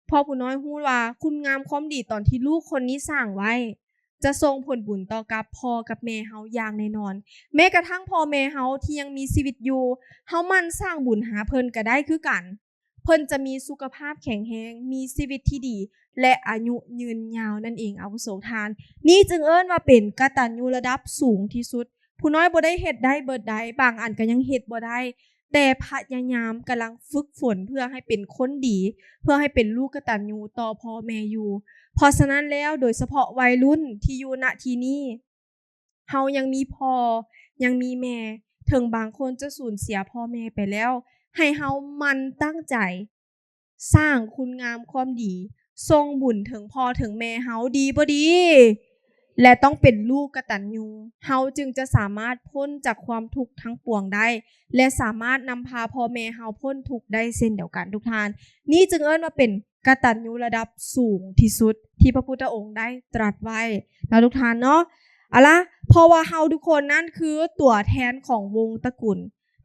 ເພາະຜູ້ນ້ອຍຮູ້ວ່າຄຸນງາມຄວາມດີຕອນທີ່ລູກຄົນນີ້ສ້າງໄວ້ ຈະສົ່ງຜົນບຸນຕໍ່ກັບພໍ່ກັບແມ່ເຮົາຢ່າງແນ່ນອນ. ແມ້ກະທັ່ງພໍ່ແມ່ເຮົາທີ່ຍັງມີຊີວິດຢູ່, ເຮົາໝັ່ນສ້າງບຸນຫາເພິ່ນກະໄດ້ຄືກັນ. ເພິ່ນຈະມີສຸຂະພາບແຂງແຮງ, ມີຊີວິດທີ່ດີ ແລະ ອາຍຸຍືນຍາວນັ້ນເອງ, ອາວຸໂສທ່ານ. ນີ້ຈຶ່ງເອີ້ນວ່າເປັນກະຕັນຍູລະດັບສູງທີ່ສຸດ. ຜູ້ນ້ອຍບໍ່ໄດ້ເຮັດໄດ້ເບິດໃດ, ບາງອັນກໍຍັງເຮັດບໍ່ໄດ້, ແຕ່ພະຍາຍາມກຳລັງຝຶກຝົນເພື່ອໃຫ້ເປັນຄົນດີ, ເພື່ອໃຫ້ເປັນລູກກະຕັນຍູຕໍ່ພໍ່ແມ່ຢູ່. ເພາະສະນັ້ນແລ້ວ, ໂດຍສະເພາະໄວລຸ້ນທີ່ຢູ່ ນະ ທີ່ນີ້, ເຮົາຍັງມີພໍ່, ຍັງມີແມ່, ເຖິງບາງຄົນຈະສູນເສຍພໍ່ແມ່ໄປແລ້ວ, ໃຫ້ເຮົາໝັ່ນຕັ້ງໃຈ ສ້າງຄຸນງາມຄວາມດີ, ສົ່ງບຸນເຖິງພໍ່ເຖິງແມ່ເຮົາ, ດີບໍ່ດີ? ແລະ ຕ້ອງເປັນລູກກະຕັນຍູ, ເຮົາຈຶ່ງຈະສາມາດພົ້ນຈາກຄວາມທຸກທັງປວງໄດ້ ແລະ ສາມາດນຳພາພໍ່ແມ່ເຮົາພົ້ນທຸກໄດ້ເຊັ່ນດຽວກັນ, ທຸກທ່ານ. ນີ້ຈຶ່ງເອີ້ນວ່າເປັນ ກະຕັນຍູລະດັບສູງທີ່ສຸດທີ່ພະພຸດທະອົງໄດ້ຕລັດໄວ້ເນາະ ທຸກທ່ານເນາະ. ເອົາລະ ເພາະວ່າເຮົາທຸກຄົນນັ້ນຄືຕົວແທນຂອງວົງຕະກຸນ.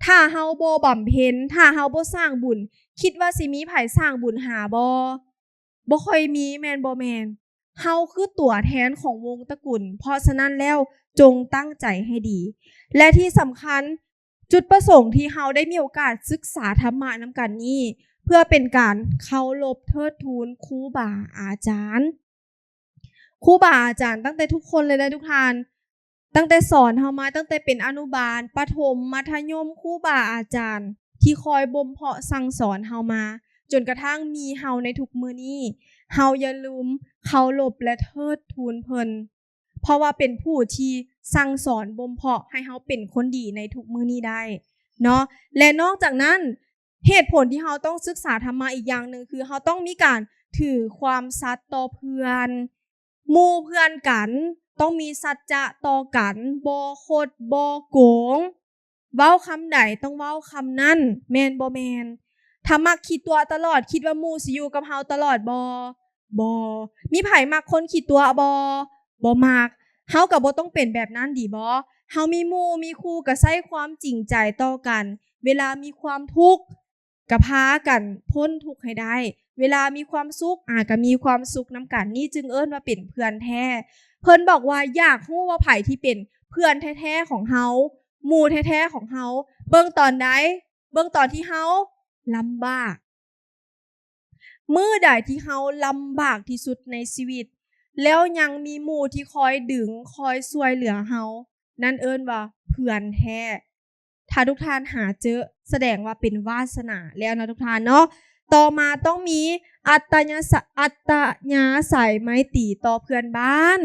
ຖ້າເຮົາບໍ່ບຳເພັນ, ຖ້າເຮົາບໍ່ສ້າງບຸນ, ຄິດວ່າຊິມີໃຜສ້າງບຸນຫາບໍ່? ບໍ່ຄ່ອຍມີ ແມ່ນບໍ່ແມ່ນ? ເຮົາຄືຕົວແທນຂອງວົງຕະກຸນ, ເພາະສະນັ້ນແລ້ວ ຈົ່ງຕັ້ງໃຈໃຫ້ດີ. ແລະ ທີ່ສຳຄັນ, ຈຸດປະສົງທີ່ເຮົາໄດ້ມີໂອກາດສຶກສາທຳມະນຳກັນນີ້ ເພື່ອເປັນການເຄົາລົບເທີດທູນຄູບາອາຈານ. ຄູບາອາຈານຕັ້ງແຕ່ທຸກຄົນເລີຍເດີ ທຸກທ່ານ. ຕັ້ງແຕ່ສອນເຮົາມາ, ຕັ້ງແຕ່ເປັນອະນຸບານ, ປະຖົມ, ມັດທະຍົມ, ຄູບາອາຈານທີ່ຄອຍບົ່ມເພາະສັ່ງສອນເຮົາມາ, ຈົນກະທັ້ງມີເຮົາໃນທຸກມື້ນີ້, ເຮົາຢ່າລືມເຄົາລົບ ແລະ ເທີດທູນເພິ່ນ. ເພາະວ່າເປັນຜູ້ທີ່ສັ່ງສອນບົ່ມເພາະໃຫ້ເຮົາເປັນຄົນດີໃນທຸກມື້ນີ້ໄດ້ເນາະ. ແລະ ນອກຈາກນັ້ນ, ເຫດຜົນທີ່ເຮົາຕ້ອງສຶກສາທຳມະອີກຢ່າງໜຶ່ງ ຄືເຮົາຕ້ອງມີການຖືຄວາມສັດຕໍ່ເພື່ອນ. ໝູ່ເພື່ອນກັນ ຕ້ອງມີສັດຈະຕໍ່ກັນ, ບໍ່ຄົດ ບໍ່ໂກງ. ເວົ້າຄຳໃດຕ້ອງເວົ້າຄຳນັ້ນ, ແມ່ນບໍ່ແມ່ນ? ຖ້າມັກຂີ້ຕົວະຕະຫຼອດ, ຄິດວ່າໝູ່ຊິຢູ່ກັບເຮົາຕະຫຼອດບໍ່? ບໍ່. ມີໃຜມັກຄົນຂີ້ຕົວະບໍ່? ບໍ່ມັກ. ເຮົາກໍບໍ່ຕ້ອງເປັນແບບນັ້ນ ດີບໍ່? ເຮົາມີໝູ່ມີຄູ່ ກໍໃຊ້ຄວາມຈິງໃຈຕໍ່ກັນ. ເວລາມີຄວາມທຸກ ກໍພາກັນພົ້ນທຸກໃຫ້ໄດ້. ເວລາມີຄວາມສຸກ, ອາ, ກໍມີຄວາມສຸກນຳກັນ. ນີ້ຈຶ່ງເອີ້ນວ່າເປັນເພື່ອນແທ້. ເພິ່ນບອກວ່າ ຢາກຮູ້ວ່າໃຜທີ່ເປັນເພື່ອນແທ້ໆຂອງເຮົາ, ໝູ່ແທ້ໆຂອງເຮົາ, ເບິ່ງຕອນໃດ? ເບິ່ງຕອນທີ່ເຮົາລຳບາກ. ມື້ໃດທີ່ເຮົາລຳບາກທີ່ສຸດໃນຊີວິດ ແລ້ວຍັງມີໝູ່ທີ່ຄອຍດຶງ, ຄອຍຊ່ວຍເຫຼືອເຮົາ, ນັ້ນເອີ້ນວ່າເພື່ອນແທ້. ຖ້າທຸກທ່ານຫາເຈີ ສະແດງວ່າເປັນວາສະໜາແລ້ວເນາະ ທຸກທ່ານເນາະ. ຕໍ່ມາຕ້ອງມີອັດຕະຍາສະ ອັດຕະຍາໄສໄມຕີຕໍ່ເພື່ອນບ້ານ.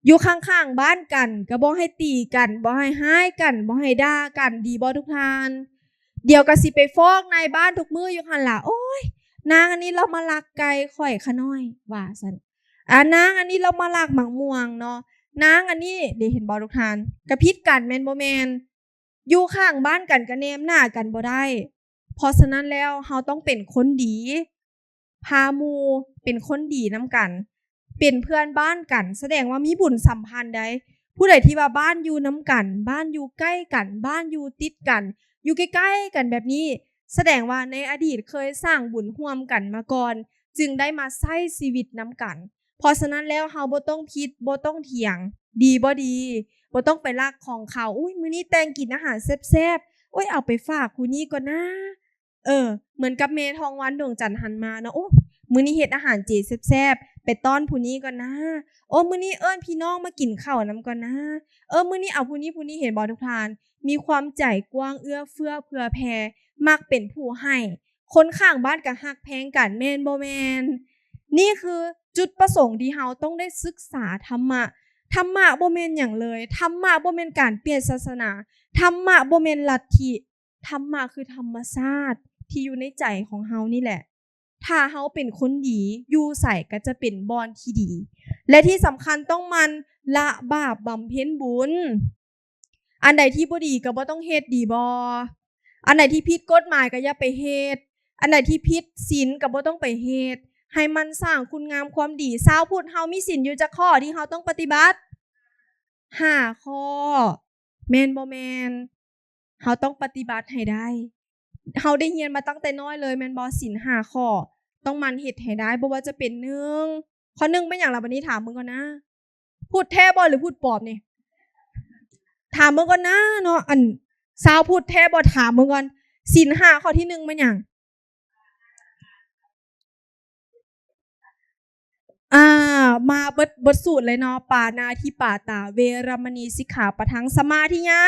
ຢູ່ຂ້າງໆບ້ານກັນ ກໍບໍ່ໃຫ້ຕີກັນ, ບໍ່ໃຫ້ຮ້າຍກັນ, ບໍ່ໃຫ້ດ່າກັນ, ດີບໍ່ທຸກທ່ານ? ດຽວກໍຊິໄປຟ້ອງນາຍບ້ານທຸກມື້ຢູ່ຫັ້ນລະ. ໂອ້ຍ ນາງອັນນີ້ລາວມາລັກໄກ່ຂ້ອຍຂະນ້ອຍ ວ່າຊັ້ນ. ອາ ນາງອັນນີ້ລາວມາລັກໝາກມ່ວງເນາະ, ນາງອັນນີ້ ເດ ເຫັນບໍ່ທຸກທ່ານ? ກະຜິດກັນແມ່ນບໍ່ແມ່ນ? ຢູ່ຂ້າງບ້ານກັນກະແນມໜ້າກັນບໍ່ໄດ້. ເພາະສະນັ້ນແລ້ວ ເຮົາຕ້ອງເປັນຄົນດີ, ພາໝູ່ເປັນຄົນດີນຳກັນ, ເປັນເພື່ອນບ້ານກັນ, ສະແດງວ່າມີບຸນສຳພັນໃດ໋. ຜູ້ໃດທີ່ວ່າບ້ານຢູ່ນຳກັນ, ບ້ານຢູ່ໃກ້ກັນ, ບ້ານຢູ່ຕິດກັນ, ຢູ່ໃກ້ໆກັນແບບນີ້, ສະແດງວ່າໃນອະດີດເຄີຍສ້າງບຸນຮ່ວມກັນມາກ່ອນ, ຈຶ່ງໄດ້ມາໃຊ້ຊີວິດນຳກັນ. ເພາະສະນັ້ນແລ້ວ ເຮົາບໍ່ຕ້ອງຜິດ, ບໍ່ຕ້ອງຖຽງ, ດີບໍ່ດີ, ບໍ່ຕ້ອງໄປລັກຂອງເຂົາ. ອຸ້ຍ ມື້ນີ້ແຕ່ງກິນອາຫານແຊບໆ, ໂອ້ຍ ເອົາໄປຝາກຜູ້ນີ້ກ່ອນນາ. ເອີ ເໝືອນກັບແມ່ທອງວັນ ດວງຈັນ ຫັນມາເນາະ, ໂອ້ ມື້ນີ້ເຮັດອາຫານເຈແຊບໆ ໄປຕ້ອນຜູ້ນີ້ກ່ອນນາ. ໂອ້ ມື້ນີ້ເອີ້ນພີ່ນ້ອງມາກິນເຂົ້ານຳກ່ອນນາ. ເອີ ມື້ນີ້ເອົາຜູ້ນີ້ຜູ້ນີ້. ເຫັນບໍ່ທຸກທ່ານ? ມີຄວາມໃຈກວ້າງເອື້ອເຟື້ອເຜື່ອແຜ່, ມັກເປັນຜູ້ໃຫ້. ຄົນຂ້າງບ້ານກໍຮັກແພງກັນ ແມ່ນບໍ່ແມ່ນ? ນີ້ຄືຈຸດປະສົງທີ່ເຮົາຕ້ອງໄດ້ສຶກສາທຳມະ. ທຳມະບໍ່ແມ່ນຫຍັງເລີຍ, ທຳມະບໍ່ແມ່ນການປ່ຽນສາສະໜາ, ທຳມະບໍ່ແມ່ນລັດທິ, ທຳມະຄືທຳມະຊາດທີ່ຢູ່ໃນໃຈຂອງເຮົານີ້ແຫຼະ. ຖ້າເຮົາເປັນຄົນດີ, ຢູ່ໃສກໍຈະເປັນບ່ອນທີ່ດີ. ແລະ ທີ່ສຳຄັນຕ້ອງໝັ່ນລະບາບບຳເພັນບຸນ. ອັນໃດທີ່ບໍ່ດີກໍບໍ່ຕ້ອງເຮັດ, ດີບໍ່? ອັນໃດທີ່ຜິດກົດໝາຍກໍຢ່າໄປເຮັດ, ອັນໃດທີ່ຜິດສິນກໍບໍ່ຕ້ອງໄປເຮັດ. ໃຫ້ໝັ່ນສ້າງຄຸນງາມຄວາມດີ. ຊາວພຸດເຮົາມີສິນຢູ່ຈັກຂໍ້ທີ່ເຮົາຕ້ອງປະຕິບັດ? ຫ້າຂໍ້ ແມ່ນບໍ່ແມ່ນ? ເຮົາຕ້ອງປະຕິບັດໃຫ້ໄດ້. ເຮົາໄດ້ຮຽນມາຕັ້ງແຕ່ນ້ອຍເລີຍແມ່ນບໍ່? ສິນຫ້າຂໍ້ ຕ້ອງໝັ່ນເຮັດໃຫ້ໄດ້. ບໍ່ວ່າຈະເປັນ ໜຶ່ງ ຂໍ້ໜຶ່ງແມ່ນຫຍັງລະ? ບັດນີ້ຖາມເບິ່ງກ່ອນນາ, ພຸດແທ້ບໍ່ ຫຼື ພຸດປອມນີ້? ຖາມເບິ່ງກ່ອນນາເນາະ, ອັນ ຊາວພຸດແທ້ບໍ່? ຖາມເບິ່ງກ່ອນ. ສິນຫ້າຂໍ້ທີໜຶ່ງແມ່ນຫຍັງ? ອ່າ ມາເບິດ ເບິດສູດເລີຍເນາະ, ປານາທິປາຕາ ເວລະມະນີ ສິກຂາປະທັງ ສະມາທິຍາ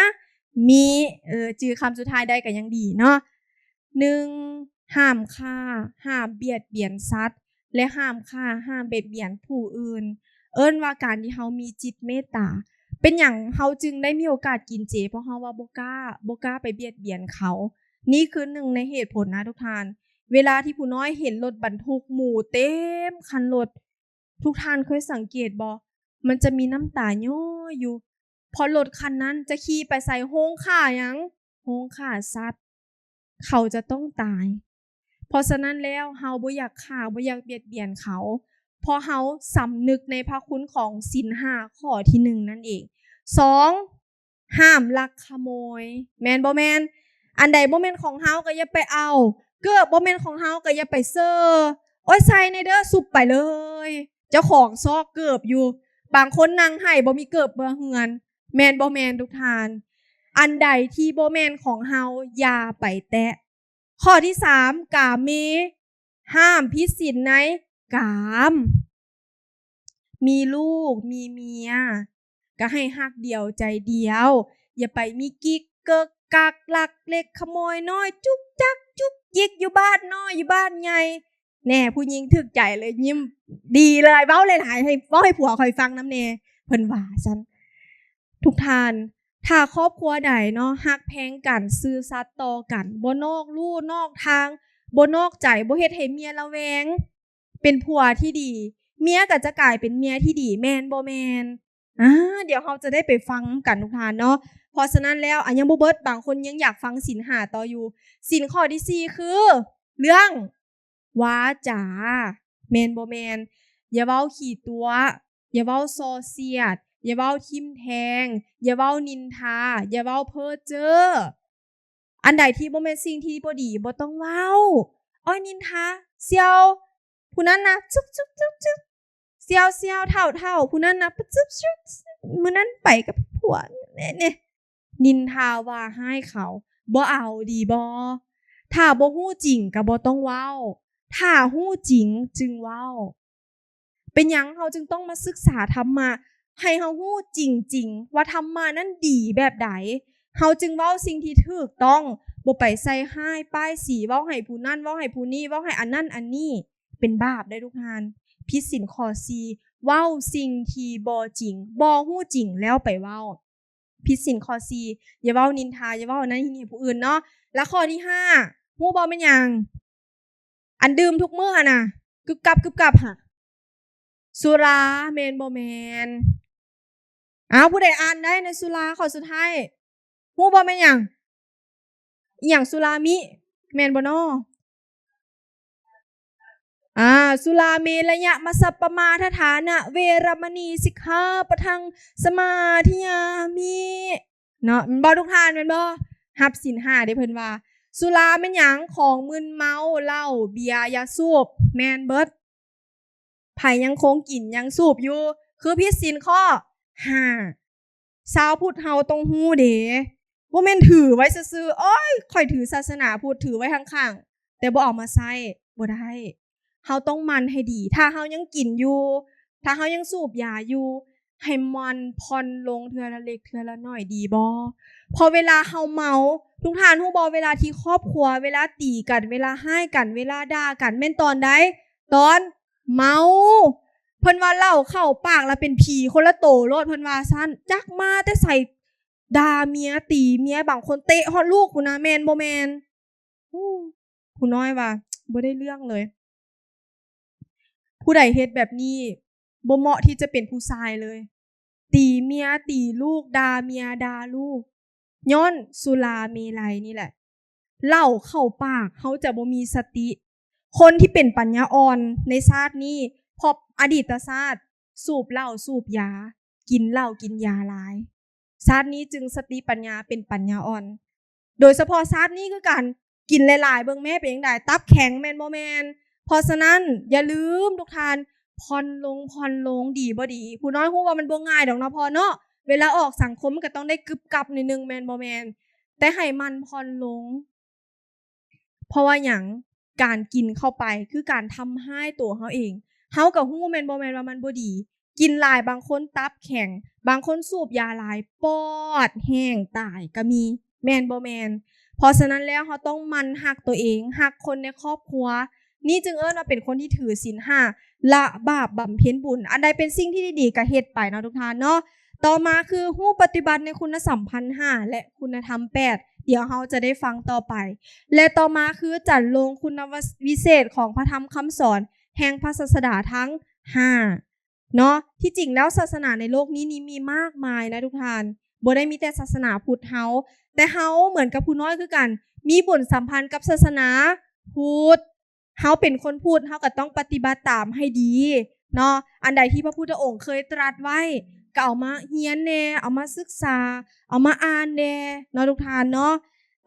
ມິ. ເອີ ຈື່ຄຳສຸດທ້າຍໄດ້ກໍຍັງດີເນາະ. ໜຶ່ງ ຫ້າມຂ້າ, ຫ້າມບຽດບຽນສັດ ແລະ ຫ້າມຂ້າ, ຫ້າມບຽດບຽນຜູ້ອື່ນ. ເອີ້ນວ່າການທີ່ເຮົາມີຈິດເມດຕາ. ເປັນຫຍັງເຮົາຈຶ່ງໄດ້ມີໂອກາດກິນເຈ? ເພາະເຮົາວ່າບໍ່ກ້າ, ບໍ່ກ້າໄປບຽດບຽນເຂົາ. ນີ້ຄືໜຶ່ງໃນເຫດຜົນນະທຸກທ່ານ. ເວລາທີ່ຜູ້ນ້ອຍເຫັນລົດບັນທຸກໝູເຕັມຄັນລົດ, ທຸກທ່ານເຄີຍສັງເກດບໍ່? ມັນຈະມີນ້ຳຕາຍ້ອຍຢູ່, ເພາະລົດຄັນນັ້ນຈະຂີ່ໄປໃສ່ໂຮງຂ້າຫຍັງ? ໂຮງຂ້າສັດ. ເຂົາຈະຕ້ອງຕາຍ. ເພາະສະນັ້ນແລ້ວ ເຮົາບໍ່ຢາກຂ້າ ບໍ່ຢາກບຽດບຽນເຂົາ ເພາະເຮົາສຳນຶກໃນພະຄຸນຂອງສິນຫ້າຂໍ້ທີໜຶ່ງນັ້ນເອງ. ສອງ ຫ້າມລັກຂະໂມຍ ແມ່ນບໍ່ແມ່ນ? ອັນໃດບໍ່ແມ່ນຂອງເຮົາກໍຢ່າໄປເອົາ, ເກີບບໍ່ແມ່ນຂອງເຮົາກໍຢ່າໄປເຊີ. ໂອ້ຍ ໃສ່ແດ່ເດີ ຊຸບໄປເລີຍ. ເຈົ້າຂອງຊອກເກີບຢູ່, ບາງຄົນນັ່ງໄຫ້ບໍ່ມີເກີບເມືອເຮືອນ ແມ່ນບໍ່ແມ່ນທຸກທ່ານ? ອັນໃດທີ່ບໍ່ແມ່ນຂອງເຮົາ ຢ່າໄປແຕະ. ຂໍ້ທີສາມ ກາເມ ຫ້າມຜິດສິນໃນກາມ. ມີລູກມີເມຍ ກໍໃຫ້ຮັກດຽວໃຈດຽວ, ຢ່າໄປມີກິກເກີກກັກ ລັກເລັກຂະໂມຍນ້ອຍ ຈຸກຈັກຈຸກຈິກ ຢູ່ບ້ານນ້ອຍຢູ່ບ້ານໃຫຍ່. ແນ່ ຜູ້ຍິງຖືກໃຈເລີຍ ຍິ້ມດີເລີຍ ເວົ້າຫຼາຍໆ ໃຫ້ ເວົ້າໃຫ້ຜົວຂ້ອຍຟັງນຳແນ່ ເພິ່ນວ່າຊັ້ນ. ທຸກທ່ານ ຖ້າຄອບຄົວໃດເນາະ ຮັກແພງກັນ ຊື່ສັດຕໍ່ກັນ ບໍ່ນອກลู่ນອກທາງ ບໍ່ນອກໃຈ ບໍ່ເຮັດໃຫ້ເມຍລະແວງ ເປັນຜົວທີ່ດີ ເມຍກໍຈະກາຍເປັນເມຍທີ່ດີ ແມ່ນບໍ່ແມ່ນ? ອາ ດຽວເຮົາຈະໄດ້ໄປຟັງນຳກັນທຸກທ່ານເນາະ. ເພາະສະນັ້ນແລ້ວ ອາ ຍັງບໍ່ເບິດ ບາງຄົນຍັງຢາກຟັງສິນຫ້າຕໍ່ຢູ່. ສິນຂໍ້ທີສີ່ຄືເລື່ອງວາຈາ ແມ່ນບໍ່ແມ່ນ? ຢ່າເວົ້າຂີ້ຕົວະ ຢ່າເວົ້າສໍ້ສຽດ ຢ່າເວົ້າຖິ້ມແທງ ຢ່າເວົ້ານິນທາ ຢ່າເວົ້າເພີ້ເຈີ້. ອັນໃດທີ່ບໍ່ແມ່ນສິ່ງທີ່ບໍ່ດີ ບໍ່ຕ້ອງເວົ້າ. ໂອ້ຍ ນິນທາ ສ່ຽວຜູ້ນັ້ນນະ ຊຶກໆໆ ສ່ຽວໆ ທ້າວໆ ຜູ້ນັ້ນນະ ປະຊຶບຊຶບ ມື້ນັ້ນໄປກັບຜົວ ແນ່ໆ ນິນທາວ່າຮ້າຍເຂົາ ບໍ່ເອົາ ດີບໍ່? ຖ້າບໍ່ຮູ້ຈິງກໍບໍ່ຕ້ອງເວົ້າ ຖ້າຮູ້ຈິງຈຶ່ງເວົ້າ. ເປັນຫຍັງເຮົາຈຶ່ງຕ້ອງມາສຶກສາທຳມະ ໃຫ້ເຮົາຮູ້ຈິງໆ ວ່າທຳມະນັ້ນດີແບບໃດ? ເຮົາຈຶ່ງເວົ້າສິ່ງທີ່ຖືກຕ້ອງ ບໍ່ໄປໃສ່ຮ້າຍປ້າຍສີ ເວົ້າໃຫ້ຜູ້ນັ້ນ ເວົ້າໃຫ້ຜູ້ນີ້ ເວົ້າໃຫ້ອັນນັ້ນອັນນີ້ ເປັນບາບໄດ໋ທຸກທ່ານ. ຜິດສິນຂໍ້ສີ່ ເວົ້າສິ່ງທີ່ບໍ່ຈິງ ບໍ່ຮູ້ຈິງແລ້ວໄປເວົ້າ. ຜິດສິນຂໍ້ສີ່ ຢ່າເວົ້ານິນທາ ຢ່າເວົ້າອັນນັ້ນອັນນີ້ໃຫ້ຜູ້ອື່ນເນາະ. ແລ້ວຂໍ້ທີຫ້າ ຮູ້ບໍ່ແມ່ນຫຍັງ? ອັນດື່ມທຸກມື້ຫັ້ນນະ ກຶບກັບກຶບກັບຫະ ສຸລາ ແມ່ນບໍ່ແມ່ນ? ອ້າວ ຜູ້ໃດອ່ານໄດ້ໃນສຸລາ ຂໍ້ສຸດທ້າຍ ຮູ້ບໍ່ແມ່ນຫຍັງ? ອີ່ຫຍັງ ສຸລາມິ ແມ່ນບໍ່ນໍ? ອ່າ ສຸລາເມລະຍະມັດສະປະມາທະຖານະ ເວລະມະນີ ສິກຂາປະທັງ ສະມາທິຍາມິ ເນາະ ແມ່ນບໍ່ທຸກທ່ານ ແມ່ນບໍ່? ຮັບສິນຫ້າເດ້ ເພິ່ນວ່າ ສຸລາແມ່ນຫຍັງ? ຂອງມຶນເມົາ ເຫຼົ້າ ເບຍ ຢາສູບ ແມ່ນເບິດ. ໃຜຍັງຄົງກິນຍັງສູບຢູ່ ຄືຜິດສິນຂໍ້ຫ້າ. ຊາວພຸດເຮົາຕ້ອງຮູ້ເດ້ ບໍ່ແມ່ນຖືໄວ້ຊື່ໆ ໂອ້ຍ ຂ້ອຍຖືສາສະໜາພຸດ ຖືໄວ້ຂ້າງໆ ແຕ່ບໍ່ເອົາມາໃຊ້ ບໍ່ໄດ້. ເຮົາຕ້ອງໝັ່ນໃຫ້ດີ ຖ້າເຮົາຍັງກິນຢູ່ ຖ້າເຮົາຍັງສູບຢາຢູ່ ໃຫ້ໝັ່ນຜ່ອນລົງເທື່ອລະເລັກເທື່ອລະໜ້ອຍ ດີບໍ່? ເພາະເວລາເຮົາເມົາ ທຸກທ່ານຮູ້ບໍ່? ເວລາທີ່ຄອບຄົວ ເວລາຕີກັນ ເວລາຮ້າຍກັນ ເວລາດ່າກັນ ແມ່ນຕອນໃດ? ຕອນເມົາ. ເພິ່ນວ່າເຫຼົ້າເຂົ້າປາກລະເປັນຜີຄົນລະໂຕໂລດ ເພິ່ນວ່າຊັ້ນ ຈັກມາແຕ່ໃສ ດ່າເມຍ ຕີເມຍ ບາງຄົນເຕະຮອດລູກພຸ້ນນະ ແມ່ນບໍ່ແມ່ນ? ໂອ້ ຜູ້ນ້ອຍວ່າ ບໍ່ໄດ້ເລື່ອງເລີຍ. ຜູ້ໃດເຮັດແບບນີ້ ບໍ່ເໝາະທີ່ຈະເປັນຜູ້ຊາຍເລີຍ ຕີເມຍ ຕີລູກ ດ່າເມຍ ດ່າລູກ ຍ້ອນສຸລາເມໄລນີ້ແຫຼະ. ເຫຼົ້າເຂົ້າປາກ ເຮົາຈະບໍ່ມີສະຕິ. ຄົນທີ່ເປັນປັນຍາອ່ອນໃນຊາດນີ້ ເພາະອະດີດຕະຊາດ ສູບເຫຼົ້າສູບຢາ ກິນເຫຼົ້າກິນຢາຫຼາຍ. ຊາດນີ້ຈຶ່ງສະຕິປັນຍາເປັນປັນຍາອ່ອນ. ໂດຍສະເພາະຊາດນີ້ຄືກັນ ກິນຫຼາຍໆ ເບິ່ງແມ້ເປັນຈັ່ງໃດ ຕັບແຂງແມ່ນບໍ່ແມ່ນ? ເພາະສະນັ້ນ ຢ່າລືມທຸກທ່ານ ຜ່ອນລົງ ຜ່ອນລົງ ດີບໍ່ດີ? ຜູ້ນ້ອຍຮູ້ວ່າມັນບໍ່ງ່າຍດອກເນາະພໍ່ເນາະ ເວລາອອກສັງຄົມມັນກໍຕ້ອງໄດ້ກຶບກັບໜ້ອຍໜຶ່ງ ແມ່ນບໍ່ແມ່ນ? ແຕ່ໃຫ້ໝັ່ນຜ່ອນລົງ. ເພາະວ່າຫຍັງ? ການກິນເຂົ້າໄປຄືການທຳຮ້າຍຕົວເຮົາເອງ. ເຮົາກໍຮູ້ແມ່ນບໍ່ແມ່ນວ່າມັນບໍ່ດີ? ກິນຫຼາຍບາງຄົນຕັບແຂງ, ບາງຄົນສູບຢາຫຼາຍປອດແຫ້ງຕາຍກໍມີ ແມ່ນບໍ່ແມ່ນ? ເພາະສະນັ້ນແລ້ວ ເຮົາຕ້ອງໝັ່ນຮັກຕົວເອງ, ຮັກຄົນໃນຄອບຄົວ. ນີ້ຈຶ່ງເອີ້ນວ່າເປັນຄົນທີ່ຖືສິນຫ້າ ລະບາບບຳເພັນບຸນ. ອັນໃດເປັນສິ່ງທີ່ດີໆ ກໍເຮັດໄປເນາະທຸກທ່ານເນາະ. ຕໍ່ມາຄືຮູ້ປະຕິບັດໃນຄຸນນະສຳພັນຫ້າ ແລະ ຄຸນນະທຳແປດ ດຽວເຮົາຈະໄດ້ຟັງຕໍ່ໄປ. ແລະ ຕໍ່ມາຄືຈັດລົງຄຸນນະວະ ວິເສດຂອງພະທຳຄຳສອນແຫ່ງພະສາສະດາທັງຫ້າເນາະ. ທີ່ຈິງແລ້ວສາສະໜາໃນໂລກນີ້ນີ້ມີມາກມາຍນະທຸກທ່ານ, ບໍ່ໄດ້ມີແຕ່ສາສະໜາພຸດເຮົາ, ແຕ່ເຮົາເໝືອນກັບຜູ້ນ້ອຍຄືກັນ, ມີບຸນສຳພັນກັບສາສະໜາພຸດ, ເຮົາເປັນຄົນພຸດ ເຮົາກໍຕ້ອງປະຕິບັດຕາມໃຫ້ດີເນາະ. ອັນໃດທີ່ພະພຸດທະອົງເຄີຍຕລັດໄວ້ ກໍເອົາມາຮຽນແດ່ ເອົາມາສຶກສາ ເອົາມາອ່ານແດ່ເນາະ ທຸກທ່ານເນາະ.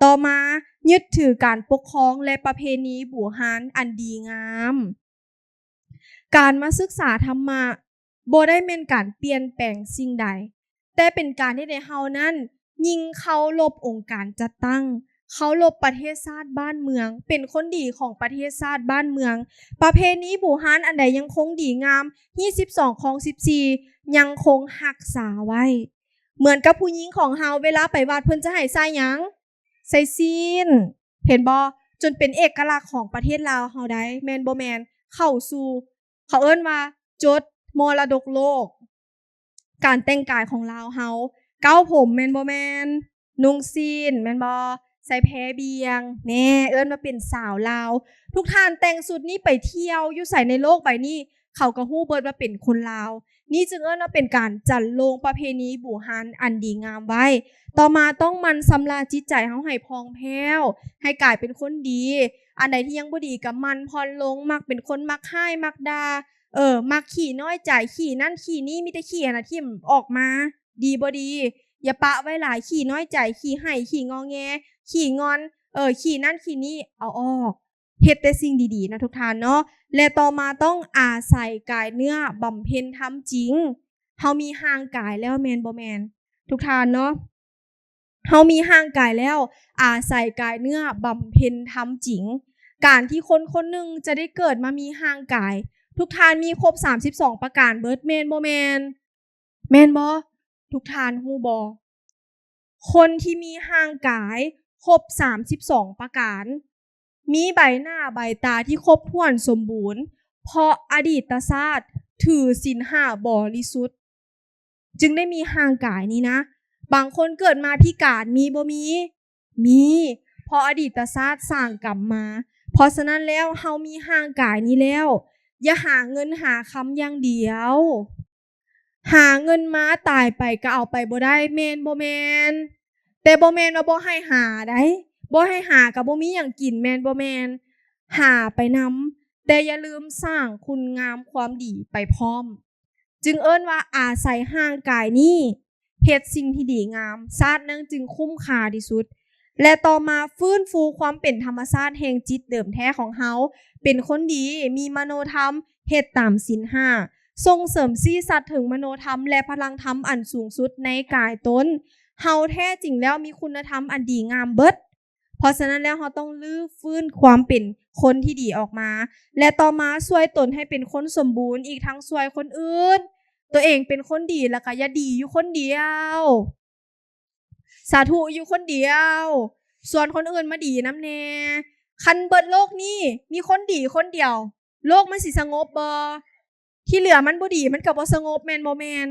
ຕໍ່ມາ, ຍຶດຖືການປົກຄອງ ແລະ ປະເພນີບູຮານອັນດີງາມ. ການມາສຶກສາທຳມະ ບໍ່ໄດ້ແມ່ນການປ່ຽນແປງສິ່ງໃດ, ແຕ່ເປັນການເຮັດໃຫ້ເຮົານັ້ນຍິ່ງເຄົາລົບອົງການຈັດຕັ້ງ, ເຄົາລົບປະເທດຊາດບ້ານເມືອງ, ເປັນຄົນດີຂອງປະເທດຊາດບ້ານເມືອງ. ປະເພນີບູຮານອັນໃດຍັງຄົງດີງາມ, ຮີດສິບສອງຄອງສິບສີ່ຍັງຄົງຮັກສາໄວ້. ເໝືອນກັບຜູ້ຍິງຂອງເຮົາ, ເວລາໄປວັດເພິ່ນຈະໃຫ້ໃສ່ຫຍັງ? ໃສ່ສິ້ນ, ເຫັນບໍ່? ຈົນເປັນເອກະລັກຂອງປະເທດລາວເຮົາໄດ໋, ແມ່ນບໍ່ແມ່ນ? ເຂົ້າສູ່ ເຂົາເອີ້ນວ່າຈົດມໍລະດົກໂລກ. ການແຕ່ງກາຍຂອງລາວເຮົາ, ເກົ້າຜົມແມ່ນບໍ່ແມ່ນ? ນຸ່ງສິ້ນແມ່ນບໍ່? ໃສ່ແພບຽງ, ແນ່ ເອີ້ນວ່າເປັນສາວລາວ. ທຸກທ່ານແຕ່ງຊຸດນີ້ໄປທ່ຽວຢູ່ໃສໃນໂລກໃບນີ້, ເຂົາກໍຮູ້ເບິດວ່າເປັນຄົນລາວ. ນີ້ຈຶ່ງເອີ້ນວ່າເປັນການຈັນລົງປະເພນີບູຮານອັນດີງາມໄວ້. ຕໍ່ມາຕ້ອງໝັ່ນຊຳລະຈິດໃຈເຮົາໃຫ້ຜ່ອງແຜ້ວ, ໃຫ້ກາຍເປັນຄົນດີ. ອັນໃດທີ່ຍັງບໍ່ດີກໍໝັ່ນຜ່ອນລົງ, ມັກເປັນຄົນມັກຮ້າຍມັກດ່າ, ເອີ, ມັກຂີ້ນ້ອຍໃຈ, ຂີ້ນັ້ນຂີ້ນີ້, ມີແຕ່ຂີ້ຫັ້ນນະຖິ້ມອອກມາ, ດີບໍ່ດີ? ຢ່າປະໄວ້ຫຼາຍ, ຂີ້ນ້ອຍໃຈ, ຂີ້ໄຫ້, ຂີ້ງໍແງ, ຂີ້ງອນ, ເອີ, ຂີ້ນັ້ນຂີ້ນີ້, ເອົາອອກ. ເຮັດແຕ່ສິ່ງດີໆນະທຸກທ່ານເນາະ. ແລະ ຕໍ່ມາຕ້ອງອາໄສກາຍເນື້ອບຳເພັນທຳຈິງ. ເຮົາມີຮ່າງກາຍແລ້ວແມ່ນບໍ່ແມ່ນ ທຸກທ່ານເນາະ? ເຮົາມີຮ່າງກາຍແລ້ວ, ອາໄສກາຍເນື້ອບຳເພັນທຳຈິງ. ການທີ່ຄົນຄົນໜຶ່ງຈະໄດ້ເກີດມາມີຮ່າງກາຍ, ທຸກທ່ານມີຄົບສາມສິບສອງປະການເບິດແມ່ນບໍ່ແມ່ນ? ແມ່ນບໍ່? ທຸກທ່ານຮູ້ບໍ່? ຄົນທີ່ມີຮ່າງກາຍຄົບສາມສິບສອງປະການ, ມີໃບໜ້າໃບຕາທີ່ຄົບຖ້ວນສົມບູນ, ເພາະອະດີດຕະຊາດຖືສິນຫ້າບໍລິສຸດ, ຈຶ່ງໄດ້ມີຮ່າງກາຍນີ້ນະ. ບາງຄົນເກີດມາພິການ, ມີບໍ່ມີ? ມີ, ເພາະອະດີດຕະຊາດສ້າງກຳມາ. ເພາະສະນັ້ນແລ້ວ, ເຮົາມີຮ່າງກາຍນີ້ແລ້ວ, ຢ່າຫາເງິນຫາຄຳຢ່າງດຽວ. ຫາເງິນມາຕາຍໄປກໍເອົາໄປບໍ່ໄດ້ ແມ່ນບໍ່ແມ່ນ? ແຕ່ບໍ່ແມ່ນວ່າບໍ່ໃຫ້ຫາໃດ໋, ບໍ່ໃຫ້ຫາກໍບໍ່ມີຫຍັງກິນ ແມ່ນບໍ່ແມ່ນ? ຫາໄປນຳ, ແຕ່ຢ່າລືມສ້າງຄຸນງາມຄວາມດີໄປພ້ອມ. ຈຶ່ງເອີ້ນວ່າອາໄສຮ່າງກາຍນີ້ເຮັດສິ່ງທີ່ດີງາມ, ຊາດນັ້ນຈຶ່ງຄຸ້ມຄ່າທີ່ສຸດ. ແລະ ຕໍ່ມາຟື້ນຟູຄວາມເປັນທຳມະຊາດແຫ່ງຈິດເດີມແທ້ຂອງເຮົາ, ເປັນຄົນດີ, ມີມະໂນທຳ, ເຮັດຕາມສິນຫ້າ, ສົ່ງເສີມຊີ້ສັດເຖິງມະໂນທຳ ແລະ ພະລັງທຳອັນສູງສຸດໃນກາຍຕົນ. ເຮົາແທ້ຈິງແລ້ວມີຄຸນນະທຳອັນດີງາມເບິດ. ເພາະສະນັ້ນແລ້ວ ເຮົາຕ້ອງຮື້ຟື້ນຄວາມເປັນຄົນທີ່ດີອອກມາ ແລະ ຕໍ່ມາຊ່ວຍຕົນໃຫ້ເປັນຄົນສົມບູນ, ອີກທັງຊ່ວຍຄົນອື່ນ. ຕົວເອງເປັນຄົນດີ ແລ້ວກໍຢ່າດີຢູ່ຄົນດຽວ. ສາທຸ ຢູ່ຄົນດຽວ, ຊວນຄົນອື່ນມາດີນຳແດ່. ຄັນເບິດໂລກນີ້ມີຄົນດີຄົນດຽວ, ໂລກມັນຊິສະຫງົບບໍ່? ທີ່ເຫຼືອມັນບໍ່ດີ ມັນກໍບໍ່ສະຫງົບ ແມ່ນບໍ່ແມ່ນ?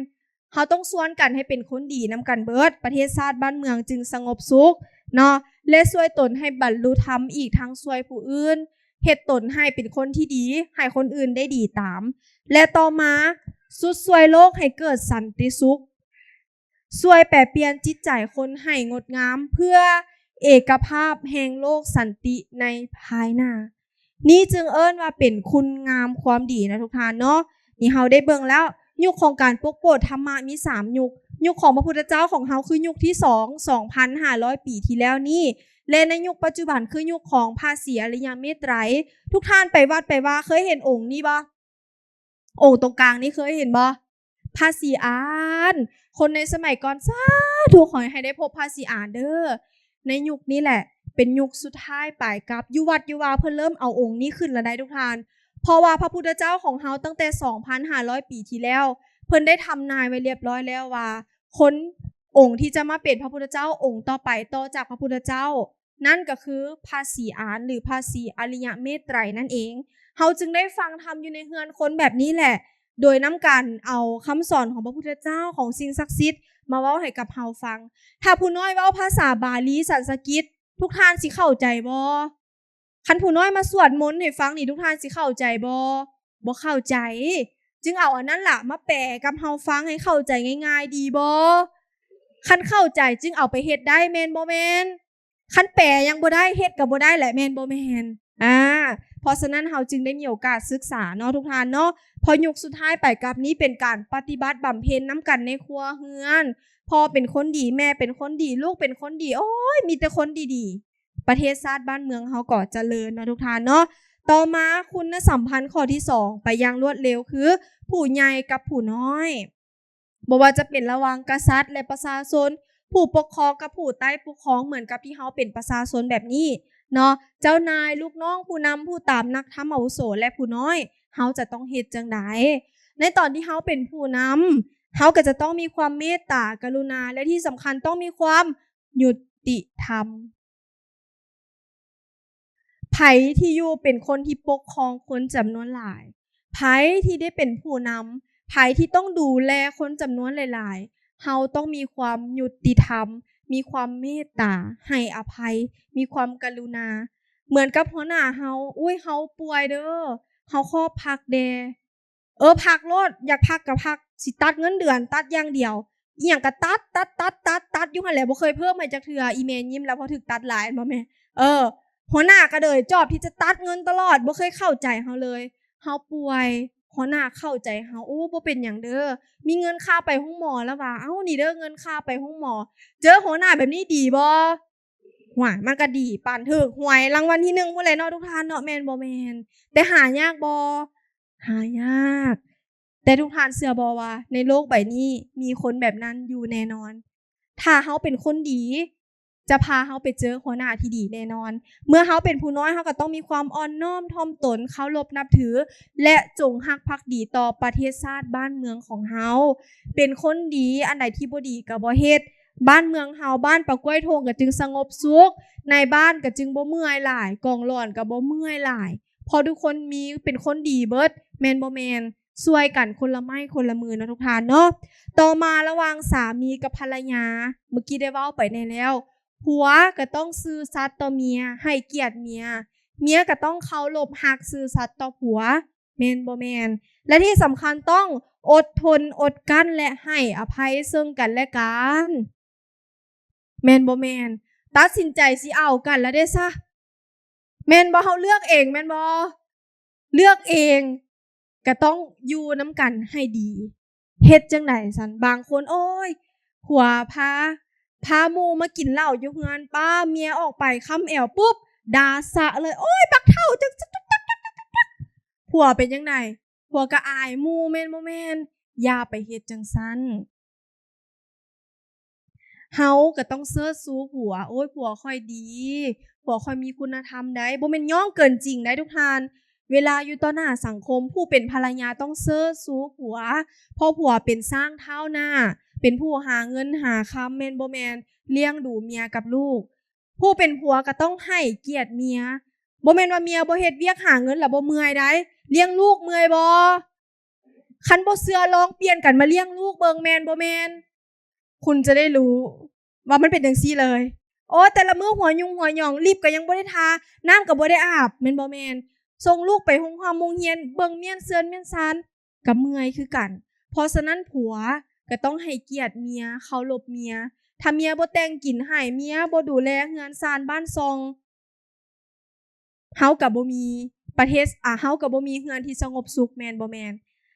ເຮົາຕ້ອງຊວນກັນໃຫ້ເປັນຄົນດີນຳກັນເບິດ, ປະເທດຊາດບ້ານເມືອງຈຶ່ງສະຫງົບສຸກເນາະ ແລະ ຊ່ວຍຕົນໃຫ້ບັນລຸທຳ ອີກທັງຊ່ວຍຜູ້ອື່ນ, ເຮັດຕົນໃຫ້ເປັນຄົນທີ່ດີ ໃຫ້ຄົນອື່ນໄດ້ດີຕາມ. ແລະ ຕໍ່ມາ, ຊຸດຊ່ວຍໂລກໃຫ້ເກີດສັນຕິສຸກ. ຊ່ວຍແປປ່ຽນຈິດໃຈຄົນໃຫ້ງົດງາມ ເພື່ອເອກະພາບແຫ່ງໂລກສັນຕິໃນພາຍໜ້າ. ນີ້ຈຶ່ງເອີ້ນວ່າເປັນຄຸນງາມຄວາມດີນະທຸກທ່ານເນາະ. ນີ້ເຮົາໄດ້ເບິ່ງແລ້ວ ຍຸກຂອງການປົກໂປດທຳມະມີສາມຍຸກ. ຍຸກຂອງພະພຸດທະເຈົ້າຂອງເຮົາຄືຍຸກທີສອງ ສອງພັນຫ້າຮ້ອຍປີທີ່ແລ້ວນີ້ ແລະ ໃນຍຸກປັດຈຸບັນຄືຍຸກຂອງພະສີອະລິຍະເມດໄຕ. ທຸກທ່ານໄປວັດໄປວາເຄີຍເຫັນອົງນີ້ບໍ່? ອົງຕົງກາງນີ້ເຄີຍເຫັນບໍ່? ພະສີອານ. ຄົນໃນສະໄໝກ່ອນ ສາທຸ ຂໍໃຫ້ໄດ້ພົບພະສີອານເດີ. ໃນຍຸກນີ້ແຫຼະ ເປັນຍຸກສຸດທ້າຍປາຍກັບ. ຢູ່ວັດຢູ່ວາເພິ່ນເລີ່ມເອົາອົງນີ້ຂຶ້ນແລ້ວໄດ໋ທຸກທ່ານ. ເພາະວ່າພະພຸດທະເຈົ້າຂອງເຮົາຕັ້ງແຕ່ສອງພັນຫ້າຮ້ອຍປີທີ່ແລ້ວ ເພິ່ນໄດ້ທຳນາຍໄວ້ລຽບຮ້ອຍແລ້ວວ່າ ຄົນ ອົງທີ່ຈະມາເປັນພະພຸດທະເຈົ້າອົງຕໍ່ໄປຕໍ່ຈາກພະພຸດທະເຈົ້າ ນັ້ນກໍຄືພະສີອານ ຫຼື ພະສີອະລິຍະເມດໄຕນັ້ນເອງ. ເຮົາຈຶ່ງໄດ້ຟັງທຳຢູ່ໃນເຮືອນຄົນແບບນີ້ແຫຼະ ໂດຍນຳການເອົາຄຳສອນຂອງພະພຸດທະເຈົ້າ ຂອງສິ່ງສັກສິດມາເວົ້າໃຫ້ກັບເຮົາຟັງ. ຖ້າຜູ້ນ້ອຍເວົ້າພາສາບາລີສັນສະກິດ ທຸກທ່ານຊິເຂົ້າໃຈບໍ່? ຄັນຜູ້ນ້ອຍມາສວດມົນໃຫ້ຟັງນີ້ ທຸກທ່ານຊິເຂົ້າໃຈບໍ່? ບໍ່ເຂົ້າໃຈ. ຈຶ່ງເອົາອັນນັ້ນລະມາແປກັບເຮົາຟັງໃຫ້ເຂົ້າໃຈງ່າຍໆ ດີບໍ່? ຄັນເຂົ້າໃຈຈຶ່ງເອົາໄປເຮັດໄດ້ ແມ່ນບໍ່ແມ່ນ? ຄັນແປຍັງບໍ່ໄດ້ ເຮັດກໍບໍ່ໄດ້ແຫຼະ ແມ່ນບໍ່ແມ່ນ? ອາ ເພາະສະນັ້ນເຮົາຈຶ່ງໄດ້ມີໂອກາດສຶກສາເນາະທຸກທ່ານເນາະ. ເພາະຍຸກສຸດທ້າຍໄປກັບນີ້ເປັນການປະຕິບັດບຳເພັນນຳກັນໃນຄົວເຮືອນ. ພໍ່ເປັນຄົນດີ, ແມ່ເປັນຄົນດີ, ລູກເປັນຄົນດີ, ໂອ້ຍ ມີແຕ່ຄົນດີໆ. ປະເທດຊາດບ້ານເມືອງເຮົາກໍຈະເລີນເນາະທຸກທ່ານເນາະ. ຕໍ່ມາຄຸນນະສຳພັນຂໍ້ທີສອງ ໄປຢ່າງລວດເລັວ ຄືຜູ້ໃຫຍ່ກັບຜູ້ນ້ອຍ. ບໍ່ວ່າຈະເປັນລະຫວ່າງກະສັດ ແລະ ປະຊາຊົນ, ຜູ້ປົກຄອງກັບຜູ້ໃຕ້ປົກຄອງ ເໝືອນກັບທີ່ເຮົາເປັນປະຊາຊົນແບບນີ້ເນາະ, ເຈົ້ານາຍ, ລູກນ້ອງ, ຜູ້ນຳ, ຜູ້ຕາມ, ນັກທຳອາວຸໂສ ແລະ ຜູ້ນ້ອຍ, ເຮົາຈະຕ້ອງເຮັດຈັ່ງໃດ? ໃນຕອນທີ່ເຮົາເປັນຜູ້ນຳ, ເຮົາກໍຈະຕ້ອງມີຄວາມເມດຕາ, ກະລຸນາ ແລະ ທີ່ສຳຄັນຕ້ອງມີຄວາມຍຸຕິທຳ. ໃຜທີ່ຢູ່ເປັນຄົນທີ່ປົກຄອງຄົນຈຳນວນຫຼາຍ, ໃຜທີ່ໄດ້ເປັນຜູ້ນຳ, ໃຜທີ່ຕ້ອງດູແລຄົນຈຳນວນຫຼາຍໆ, ເຮົາຕ້ອງມີຄວາມຍຸຕິທຳ, ມີຄວາມເມດຕາ, ໃຫ້ອະໄພ, ມີຄວາມກະລຸນາ. ເໝືອນກັບຫົວໜ້າເຮົາ, ໂອ້ຍ ເຮົາປ່ວຍເດີ້, ເຮົາຂໍພັກແດ່. ເອີ ພັກໂລດ, ຢາກພັກກໍພັກ, ຊິຕັດເງິນເດືອນ, ຕັດຢ່າງດຽວ, ອີ່ຫຍັງກໍຕັດ, ຕັດ, ຕັດ, ຕັດ, ຕັດຢູ່ຫັ້ນແຫຼະ, ບໍ່ເຄີຍເພີ່ມໃຫ້ຈັກເທື່ອ. ອີ່ແມ່ຍິ້ມແລ້ວ ເພາະຖືກຕັດຫຼາຍ ແມ່ນບໍ່ແມ່? ເອີ ຫົວໜ້າກໍເລີຍຈອບທີ່ຈະຕັດເງິນຕະຫຼອດ, ບໍ່ເຄີຍເຂົ້າໃຈເຮົາເລີຍ. ເຮົາປ່ວຍ, ຫົວໜ້າເຂົ້າໃຈເຮົາ, ໂອ້ ບໍ່ເປັນຫຍັງເດີ້, ມີເງິນຄ່າໄປໂຮງໝໍແລ້ວຫວາ? ເອົ້າ ນີ້ເດີ້ເງິນຄ່າໄປໂຮງໝໍ. ເຈີຫົວໜ້າແບບນີ້ດີບໍ່? ຫວາຍ ມັນກໍດີປານຖືກຫວຍລາງວັນທີໜຶ່ງພຸ້ນແຫຼະເນາະທຸກທ່ານເນາະ, ແມ່ນບໍ່ແມ່ນ? ແຕ່ຫາຍາກບໍ່? ຫາຍາກ. ແຕ່ທຸກທ່ານເຊື່ອບໍ່ວ່າໃນໂລກໃບນີ້ມີຄົນແບບນັ້ນຢູ່ແນ່ນອນ. ຖ້າເຮົາເປັນຄົນດີ ຈະພາເຮົາໄປເຈີຫົວໜ້າທີ່ດີແນ່ນອນ. ເມື່ອເຮົາເປັນຜູ້ນ້ອຍ ເຮົາກໍຕ້ອງມີຄວາມອ່ອນນ້ອມຖ່ອມຕົນ, ເຄົາລົບນັບຖື ແລະ ຈົງຮັກພັກດີຕໍ່ປະເທດຊາດບ້ານເມືອງຂອງເຮົາ. ເປັນຄົນດີ, ອັນໃດທີ່ບໍ່ດີກໍບໍ່ເຮັດ. ບ້ານເມືອງເຮົາ, ບ້ານປາກ້ວຍທົ່ງກໍຈຶ່ງສະຫງົບສຸກ, ນາຍບ້ານກໍຈຶ່ງບໍ່ເມື່ອຍຫຼາຍ, ກອງຫຼອນກໍບໍ່ເມື່ອຍຫຼາຍ, ເພາະທຸກຄົນມີ ເປັນຄົນດີເບິດ, ແມ່ນບໍ່ແມ່ນ? ຊ່ວຍກັນຄົນລະໄມ້ຄົນລະມືເນາະທຸກທ່ານເນາະ. ຕໍ່ມາລະຫວ່າງສາມີກັບພັນລະຍາ, ເມື່ອກີ້ໄດ້ເວົ້າໄປແດ່ແລ້ວ, ຜົວກໍຕ້ອງຊື່ສັດຕໍ່ເມຍ, ໃຫ້ກຽດເມຍ, ເມຍກໍຕ້ອງເຄົາລົບ, ຮັກ, ຊື່ສັດຕໍ່ຜົວ. ແມ່ນບໍ່ແມ່ນ? ແລະ ທີ່ສຳຄັນຕ້ອງອົດທົນ, ອົດກັ້ນ ແລະ ໃຫ້ອະໄພເຊິ່ງກັນແລະກັນ. ແມ່ນບໍ່ແມ່ນ? ຕັດສິນໃຈຊິເອົາກັນແລ້ວເດ້ຊະ. ແມ່ນບໍ່? ເຮົາເລືອກເອງແມ່ນບໍ່? ເລືອກເອງກໍຕ້ອງຢູ່ນຳກັນໃຫ້ດີ. ເຮັດຈັ່ງໃດຊັ້ນ? ບາງຄົນ ໂອ້ຍ ຜົວພາ ພາໝູ່ມາກິນເຫຼົ້າຢູ່ເຮືອນ, ປ້າເມຍອອກໄປຄ້ຳແອວປຸບ ດ່າສະເລີຍ, ໂອ້ຍ ບັກເຖົ້າຈັ່ງ ຜົວເປັນຈັ່ງໃດ? ຜົວກໍອາຍໝູ່ແມ່ນບໍ່ແມ່ນ? ຢ່າໄປເຮັດຈັ່ງຊັ້ນ. ເຮົາກໍຕ້ອງເຊີດຊູຜົວ, ໂອ້ຍ ຜົວຂ້ອຍດີ, ຜົວຂ້ອຍມີຄຸນນະທຳໃດ໋, ບໍ່ແມ່ນຍ້ອງເກີນຈິງໄດ໋ທຸກທ່ານ. ເວລາຢູ່ຕໍ່ໜ້າສັງຄົມ, ຜູ້ເປັນພັນລະຍາຕ້ອງເຊີດຊູຜົວ, ເພາະຜົວເປັນຊ້າງທ້າວໜ້າ, ເປັນຜູ້ຫາເງິນຫາຄຳ ແມ່ນບໍ່ແມ່ນ? ລ້ຽງດູເມຍກັບລູກ. ຜູ້ເປັນຜົວກໍຕ້ອງໃຫ້ກຽດເມຍ, ບໍ່ແມ່ນວ່າເມຍບໍ່ເຮັດວຽກຫາເງິນແລ້ວບໍ່ເມື່ອຍໃດ໋. ລ້ຽງລູກເມື່ອຍບໍ່? ຄັນບໍ່ເຊື່ອລອງປ່ຽນກັນມາລ້ຽງລູກເບິ່ງ ແມ່ນບໍ່ແມ່ນ? ຄຸນຈະໄດ້ຮູ້ວ່າມັນເປັນຈັ່ງຊີ້ເລີຍ. ໂອ້ ແຕ່ລະມື້ຫົວຍຸງຫົວຫຍອງ, ລິບກໍຍັງບໍ່ໄດ້ທາ, ນ້ຳກໍບໍ່ໄດ້ອາບ, ແມ່ນບໍ່ແມ່ນ? ສົ່ງລູກໄປໂຮງຮ່ຳໂຮງຮຽນ, ເບິ່ງມ້ຽນເຮືອນມ້ຽນຊານ ກໍເມື່ອຍຄືກັນ. ເພາະສະນັ້ນຜົວກໍຕ້ອງໃຫ້ກຽດເມຍ, ເຄົາລົບເມຍ. ຖ້າເມຍບໍ່ແຕ່ງກິນໃຫ້, ເມຍບໍ່ດູແລເຮືອນຊານບ້ານຊ່ອງ, ເຮົາກໍບໍ່ມີປະເທດ, ອາ, ເຮົາກໍບໍ່ມີເຮືອນທີ່ສະຫງົບສຸກ, ແມ່ນບໍ່ແມ່ນ?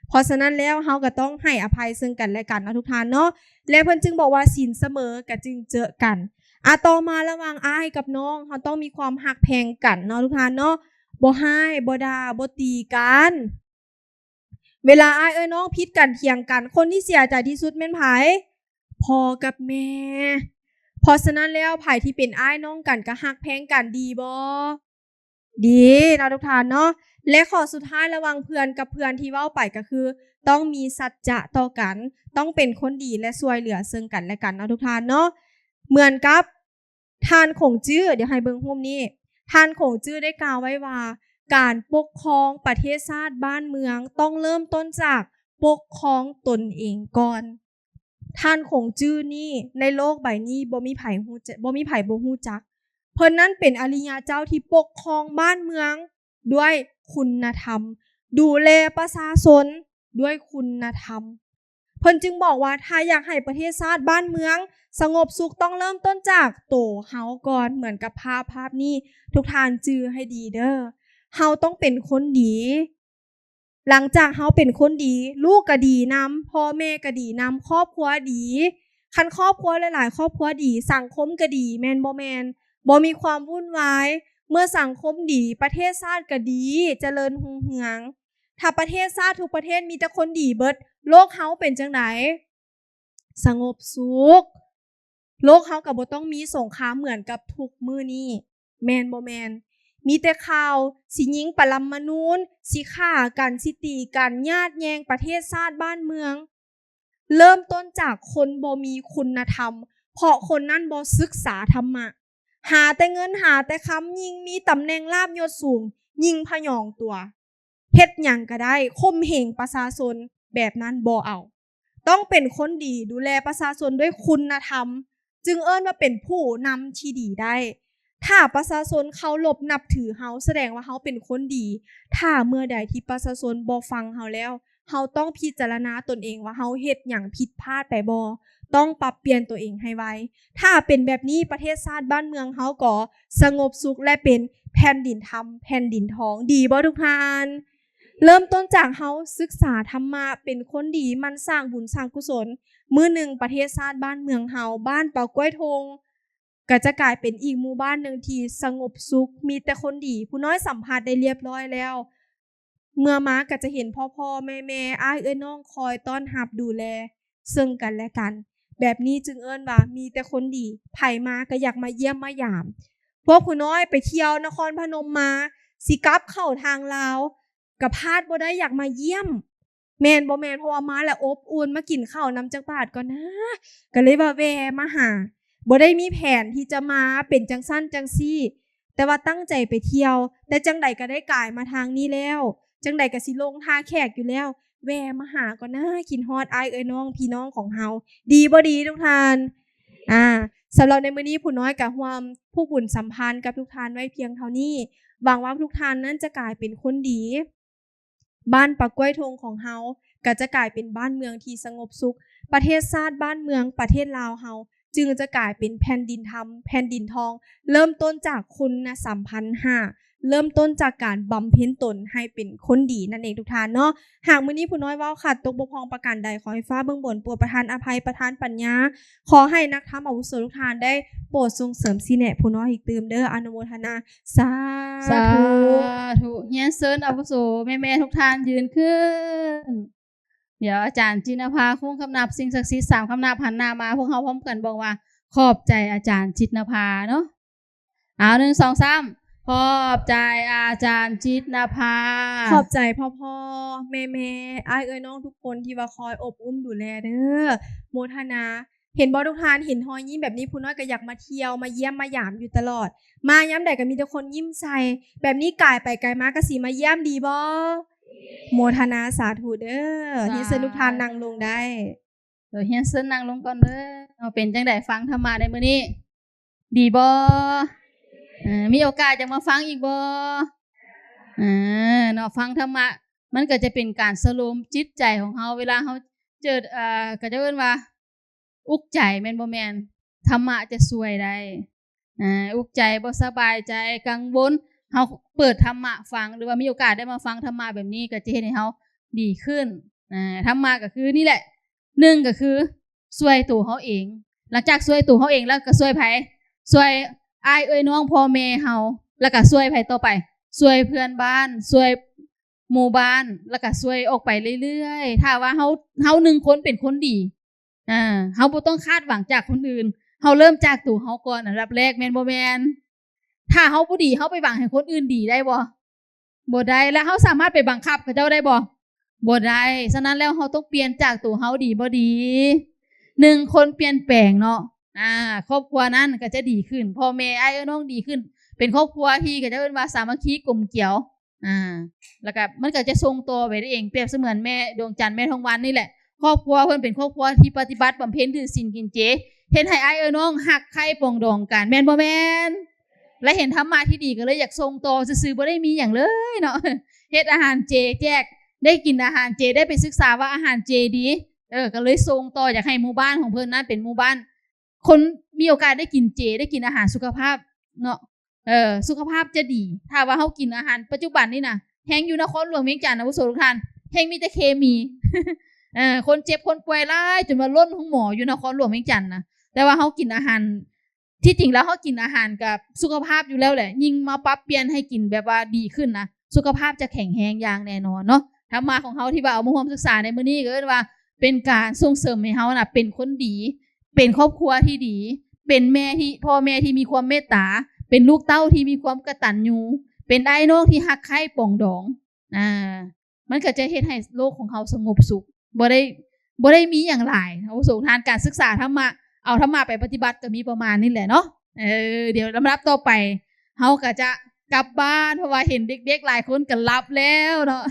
ເພາະສະນັ້ນແລ້ວ ເຮົາກໍຕ້ອງໃຫ້ອະໄພເຊິ່ງກັນແລະກັນເນາະທຸກທ່ານເນາະ. ແລະ ເພິ່ນຈຶ່ງບອກວ່າ ສິນສະເໝີກໍຈຶ່ງເຈີກັນ. ອາ, ຕໍ່ມາລະຫວ່າງອ້າຍກັບນ້ອງ, ເຮົາຕ້ອງມີຄວາມຮັກແພງກັນເນາະທຸກທ່ານເນາະ, ບໍ່ຮ້າຍ, ບໍ່ດ່າ, ບໍ່ຕີກັນ. ເວລາອ້າຍເອື້ອຍນ້ອງຜິດກັນ, ຖຽງກັນ, ຄົນທີ່ເສຍໃຈທີ່ສຸດແມ່ນໃຜ? ພໍ່ກັບແມ່. ເພາະສະນັ້ນແລ້ວ, ໃຜທີ່ເປັນອ້າຍນ້ອງກັນ ກໍຮັກແພງກັນ, ດີບໍ່? ດີເນາະທຸກທ່ານເນາະ. ແລະ ຂໍ້ສຸດທ້າຍລະຫວ່າງເພື່ອນກັບເພື່ອນທີ່ເວົ້າໄປກໍຄື ຕ້ອງມີສັດຈະຕໍ່ກັນ, ຕ້ອງເປັນຄົນດີ ແລະ ຊ່ວຍເຫຼືອເຊິ່ງກັນແລະກັນເນາະທຸກທ່ານເນາະ. ເໝືອນກັບ ທ່ານຂົງຈື້, ດຽວໃຫ້ເບິ່ງຮູບນີ້, ທ່ານຂົງຈື້ໄດ້ກ່າວໄວ້ວ່າ ການປົກຄອງປະເທດຊາດບ້ານເມືອງຕ້ອງເລີ່ມຕົ້ນຈາກປົກຄອງຕົນເອງກ່ອນ. ທ່ານຂົງຈື້ນີ້ ໃນໂລກໃບນີ້ບໍ່ມີໃຜຮູ້ຈ- ບໍ່ມີໃຜບໍ່ຮູ້ຈັກ. ເພິ່ນນັ້ນເປັນອະລິຍະເຈົ້າທີ່ປົກຄອງບ້ານເມືອງດ້ວຍຄຸນນະທຳ, ດູແລປະຊາຊົນດ້ວຍຄຸນນະທຳ. ເພິ່ນຈຶ່ງບອກວ່າ ຖ້າຢາກໃຫ້ປະເທດຊາດບ້ານເມືອງສະຫງົບສຸກ ຕ້ອງເລີ່ມຕົ້ນຈາກໂຕເຮົາກ່ອນ, ເໝືອນກັບພາບພາບນີ້, ທຸກທ່ານຈື່ໃຫ້ດີເດີ້. ເຮົາຕ້ອງເປັນຄົນດີ. ຫຼັງຈາກເຮົາເປັນຄົນດີ, ລູກກໍດີນຳ, ພໍ່ແມ່ກໍດີນຳ, ຄອບຄົວດີ. ຄັນຄອບຄົວຫຼາຍໆຄອບຄົວດີ, ສັງຄົມກໍດີ, ແມ່ນບໍ່ແມ່ນ? ບໍ່ມີຄວາມວຸ່ນວາຍ. ເມື່ອສັງຄົມດີ, ປະເທດຊາດກໍດີ, ຈະເລີນຮຸ່ງເຮືອງ. ຖ້າປະເທດຊາດທຸກປະເທດມີແຕ່ຄົນດີເບິດ, ໂລກເຮົາເປັນຈັ່ງໃດ? ສະຫງົບສຸກ. ໂລກເຮົາກໍບໍ່ຕ້ອງມີສົງຄາມເໝືອນກັບທຸກມື້ນີ້, ແມ່ນບໍ່ແມ່ນ? ມີແຕ່ຂ່າວຊິຍິງປະລະມະນູນ, ຊິຂ້າກັນ, ຊິຕີກັນ, ຍາດແຍ່ງປະເທດຊາດບ້ານເມືອງ. ເລີ່ມຕົ້ນຈາກຄົນບໍ່ມີຄຸນນະທຳ, ເພາະຄົນນັ້ນບໍ່ສຶກສາທຳມະ. ຫາແຕ່ເງິນ, ຫາແຕ່ຄຳ, ຍິ່ງມີຕຳແໜ່ງລາບຍົດສູງ, ຍິ່ງພະຍອງຕົວ. ເຮັດຫຍັງກໍໄດ້, ຂົ່ມເຫງປະຊາຊົນ, ແບບນັ້ນບໍ່ເອົາ. ຕ້ອງເປັນຄົນດີ, ດູແລປະຊາຊົນດ້ວຍຄຸນນະທຳ, ຈຶ່ງເອີ້ນວ່າເປັນຜູ້ນຳທີ່ດີໄດ້. ຖ້າປະຊາຊົນເຄົາລົບນັບຖືເຮົາ, ສະແດງວ່າເຮົາເປັນຄົນດີ. ຖ້າເມື່ອໃດທີ່ປະຊາຊົນບໍ່ຟັງເຮົາແລ້ວ, ເຮົາຕ້ອງພິຈາລະນາຕົນເອງວ່າເຮົາເຮັດຫຍັງຜິດພາດໄປບໍ່, ຕ້ອງປັບປ່ຽນຕົວເອງໃຫ້ໄວ. ຖ້າເປັນແບບນີ້, ປະເທດຊາດບ້ານເມືອງເຮົາກໍສະຫງົບສຸກ ແລະ ເປັນແຜ່ນດິນທຳ, ແຜ່ນດິນທອງ, ດີບໍ່ທຸກທ່ານ? ເລີ່ມຕົ້ນຈາກເຮົາສຶກສາທຳມະ, ເປັນຄົນດີ, ໝັ່ນສ້າງບຸນສ້າງກຸສົນ. ມື້ໜຶ່ງປະເທດຊາດບ້ານເມືອງເຮົາ, ບ້ານປາກ້ວຍທົ່ງ ກໍຈະກາຍເປັນອີກໝູ່ບ້ານໜຶ່ງທີ່ສະຫງົບສຸກ, ມີແຕ່ຄົນດີ. ຜູ້ນ້ອຍສຳຜັດໄດ້ລຽບລ້ອຍແລ້ວ. ເມື່ອມາກໍຈະເຫັນພໍ່ໆແມ່ໆ, ອ້າຍເອື້ອຍນ້ອງຄອຍຕ້ອນຮັບດູແລເຊິ່ງກັນແລະກັນ. ແບບນີ້ຈຶ່ງເອີ້ນວ່າມີແຕ່ຄົນດີ, ໃຜມາກໍຢາກມາຢ້ຽມມາຢາມ. ພວກຜູ້ນ້ອຍໄປທ່ຽວນະຄອນພະນົມມາ, ຊິກັບເຂົ້າທາງລາວ, ກໍພາດບໍ່ໄດ້ ຢາກມາຢ້ຽມ. ແມ່ນບໍ່ແມ່ນ? ເພາະວ່າມາແລ້ວອົບອຸ່ນ, ມາກິນເຂົ້ານຳຈັກບາດກ່ອນນາ, ກໍເລີຍວ່າແວ່ມາຫາ. ບໍ່ໄດ້ມີແຜນທີ່ຈະມາເປັນຈັ່ງຊັ້ນຈັ່ງຊີ້, ແຕ່ວ່າຕັ້ງໃຈໄປທ່ຽວ, ແຕ່ຈັ່ງໃດກໍໄດ້ກາຍມາທາງນີ້ແລ້ວ, ຈັ່ງໃດກໍຊິລົງທ່າແຂກຢູ່ແລ້ວ, ແວ່ມາຫາກ່ອນນາ, ຄິດຮອດອ້າຍເອື້ອຍນ້ອງພີ່ນ້ອງຂອງເຮົາ. ດີບໍ່ດີທຸກທ່ານ? ອາ ສຳລັບໃນມື້ນີ້ ຜູ້ນ້ອຍກໍຮ່ວມຜູກບຸນສຳພັນກັບທຸກທ່ານໄວ້ພຽງເທົ່ານີ້. ຫວັງວ່າທຸກທ່ານນັ້ນຈະກາຍເປັນຄົນດີ. ບ້ານປາກ້ວຍທົ່ງຂອງເຮົາກໍຈະກາຍເປັນບ້ານເມືອງທີ່ສະຫງົບສຸກ, ປະເທດຊາດບ້ານເມືອງປະເທດລາວເຮົາຈຶ່ງຈະກາຍເປັນແຜ່ນດິນທຳ, ແຜ່ນດິນທອງ. ເລີ່ມຕົ້ນຈາກຄຸນນະສຳພັນຫ້າ, ເລີ່ມຕົ້ນຈາກການບຳເພັນຕົນໃຫ້ເປັນຄົນດີນັ້ນເອງທຸກທ່ານເນາະ. ຫາກມື້ນີ້ຜູ້ນ້ອຍເວົ້າຂັດຕົກບົກຜ່ອງປະການໃດ, ຂໍໃຫ້ຟ້າເບື້ອງບົນໂປດປະທານອະໄພ, ປະທານປັນຍາ. ຂໍໃຫ້ນັກທຳອາວຸໂສທຸກທ່ານໄດ້ໂປດສົ່ງເສີມຊີ້ແນະຜູ້ນ້ອຍອີກຕື່ມເດີ. ອະນຸໂມທະນາ. ສາ ສາທຸ ທຸ. ຮຽນເຊີນອາວຸໂສແມ່ໆທຸກທ່ານຢືນຂຶ້ນ. ດຽວອາຈານຈິດນະພາ ຄົງຄຳນັບ ສິ່ງສັກສິດສາມຄຳນັບ ຫັນໜ້າມາ ພວກເຮົາພ້ອມກັນບອກວ່າ ຂອບໃຈອາຈານຈິດນະພາເນາະ. ເອົາ ໜຶ່ງ ສອງ ສາມ ຂອບໃຈອາຈານຈິດນະພາ. ຂອບໃຈພໍ່ໆແມ່ໆ ອ້າຍເອື້ອຍນ້ອງທຸກຄົນທີ່ວ່າຄອຍອົບອຸ່ມດູແລເດີ. ໂມທະນາ. ເຫັນບໍ່ທຸກທ່ານ, ເຫັນຮອຍຍິ້ມແບບນີ້ ຜູ້ນ້ອຍກໍຢາກມາທ່ຽວ ມາຢ້ຽມມາຢາມຢູ່ຕະຫຼອດ. ມາຍາມໃດກໍມີແຕ່ຄົນຍິ້ມໃສ່. ແບບນີ້ກາຍໄປກາຍມາກໍຊິມາຢ້ຽມ ດີບໍ່? ໂມທະນາສາທຸເດີ. ສາທຸ. ຮຽນເຊີນທຸກທ່ານນັ່ງລົງໄດ້. ໂດຍ ຮຽນເຊີນນັ່ງລົງກ່ອນເດີ. ເອົາ ເປັນຈັ່ງໃດ ຟັງທຳມະໃນມື້ນີ້ ດີບໍ່? ເອີ ມີໂອກາດຢາກມາຟັງອີກບໍ່? ເອີ ເນາະ ຟັງທຳມະ ມັນກໍຈະເປັນການສະໂລມຈິດໃຈຂອງເຮົາ ເວລາເຮົາເຈີ ເອີ ເຂົາເຈົ້າເອີ້ນວ່າ ອຸກໃຈ ແມ່ນບໍ່ແມ່ນ? ທຳມະຈະຊ່ວຍໄດ້. ອາ ອຸກໃຈ ບໍ່ສະບາຍໃຈ ກັງວົນ ເຮົາເປີດທຳມະຟັງ ຫຼືວ່າມີໂອກາດໄດ້ມາຟັງທຳມະແບບນີ້ ກໍຈະເຮັດໃຫ້ເຮົາດີຂຶ້ນ. ອາ ທຳມະກໍຄືນີ້ແຫຼະ ໜຶ່ງກໍຄືຊ່ວຍໂຕເຮົາເອງ ຫຼັງຈາກຊ່ວຍໂຕເຮົາເອງແລ້ວກໍຊ່ວຍໃຜ? ຊ່ວຍອ້າຍເອື້ອຍນ້ອງພໍ່ແມ່ເຮົາ ແລ້ວກໍຊ່ວຍໃຜຕໍ່ໄປ? ຊ່ວຍເພື່ອນບ້ານ ຊ່ວຍໝູ່ບ້ານ ແລ້ວກໍຊ່ວຍອອກໄປເລື້ອຍໆ. ຖ້າວ່າເຮົາ ເຮົາໜຶ່ງຄົນເປັນຄົນດີ ອາ ເຮົາບໍ່ຕ້ອງຄາດຫວັງຈາກຄົນອື່ນ ເຮົາເລີ່ມຈາກໂຕເຮົາກ່ອນອັນດັບແລກ ແມ່ນບໍ່ແມ່ນ? ຖ້າເຮົາບໍ່ດີ ເຮົາໄປຫວັງໃຫ້ຄົນອື່ນດີໄດ້ບໍ່? ບໍ່ໄດ້. ແລ້ວເຮົາສາມາດໄປບັງຄັບເຂົາເຈົ້າໄດ້ບໍ່? ບໍ່ໄດ້. ສະນັ້ນແລ້ວ ເຮົາຕ້ອງປ່ຽນຈາກໂຕເຮົາ ດີບໍ່ດີ? ໜຶ່ງຄົນປ່ຽນແປງເນາະ ອາ ຄອບຄົວນັ້ນກໍຈະດີຂຶ້ນ ພໍ່ແມ່ອ້າຍເອື້ອຍນ້ອງດີຂຶ້ນ ເປັນຄອບຄົວທີ່ເຂົາເຈົ້າເອີ້ນວ່າສາມັກຄີກົມກຽວ. ອາ ແລ້ວກໍມັນກໍຈະສົ່ງຕໍ່ໄປໄດ້ເອງ ປຽບສະເໝືອນແມ່ດວງຈັນ ແມ່ທອງວັນນີ້ແຫຼະ ຄອບຄົວເພິ່ນເປັນຄອບຄົວທີ່ປະຕິບັດບຳເພັນຖືສິນກິນເຈ ເຮັດໃຫ້ອ້າຍເອື້ອຍນ້ອງຮັກໃຄ່ປອງດອງກັນ ແມ່ນບໍ່ແມ່ນ? ແລະ ເຫັນທຳມະທີ່ດີກໍເລີຍຢາກສົ່ງຕໍ່ຊື່ໆ ບໍ່ໄດ້ມີຫຍັງເລີຍເນາະ ເຮັດອາຫານເຈແຈກ ໄດ້ກິນອາຫານເຈ ໄດ້ໄປສຶກສາວ່າອາຫານເຈດີ ເອີ ກໍເລີຍສົ່ງຕໍ່ ຢາກໃຫ້ໝູ່ບ້ານຂອງເພິ່ນນັ້ນເປັນໝູ່ບ້ານ ຄົນມີໂອກາດໄດ້ກິນເຈ ໄດ້ກິນອາຫານສຸຂະພາບເນາະ ເອີ ສຸຂະພາບຈະດີ. ຖ້າວ່າເຮົາກິນອາຫານປັດຈຸບັນນີ້ນະ ແຮ່ງຢູ່ນະຄອນຫຼວງວຽງຈັນນະ ອາວຸໂສທຸກທ່ານ ແຮ່ງມີແຕ່ເຄມີ. ເອີ ຄົນເຈັບຄົນປ່ວຍຫຼາຍ ຈົນວ່າລົ້ນໂຮງໝໍຢູ່ນະຄອນຫຼວງວຽງຈັນນະ. ແຕ່ວ່າເຮົາກິນອາຫານ ທີ່ຈິງແລ້ວເຮົາກິນອາຫານກັບສຸຂະພາບຢູ່ແລ້ວແຫຼະ, ຍິ່ງມາປັບປ່ຽນໃຫ້ກິນແບບວ່າດີຂຶ້ນນະ ສຸຂະພາບຈະແຂງແຮງຢ່າງແນ່ນອນເນາະ. ທຳມະຂອງເຮົາທີ່ວ່າເອົາມາຮ່ວມສຶກສາໃນມື້ນີ້ ກໍເອີ້ນວ່າເປັນການສົ່ງເສີມໃຫ້ເຮົານະເປັນຄົນດີ, ເປັນຄອບຄົວທີ່ດີ, ເປັນແມ່ທີ່ ພໍ່ແມ່ທີ່ມີຄວາມເມດຕາ, ເປັນລູກເຕົ້າທີ່ມີຄວາມກະຕັນຍູ, ເປັນອ້າຍນ້ອງທີ່ຮັກໃຄ່ປອງດອງ. ອ່າ ມັນກໍຈະເຮັດໃຫ້ໂລກຂອງເຮົາສະຫງົບສຸກ. ບໍ່ໄດ້ ບໍ່ໄດ້ມີຫຍັງຫຼາຍ ອາວຸໂສທ່ານ. ການສຶກສາທຳມະ ເອົາທຳມະໄປປະຕິບັດກໍມີປະມານນີ້ແຫຼະເນາະ. ເອີ ດຽວລຳດັບຕໍ່ໄປ ເຮົາກໍຈະກັບບ້ານ ເພາະວ່າເຫັນເດັກໆຫຼາຍຄົນກໍຫຼັບແລ້ວເນາະ.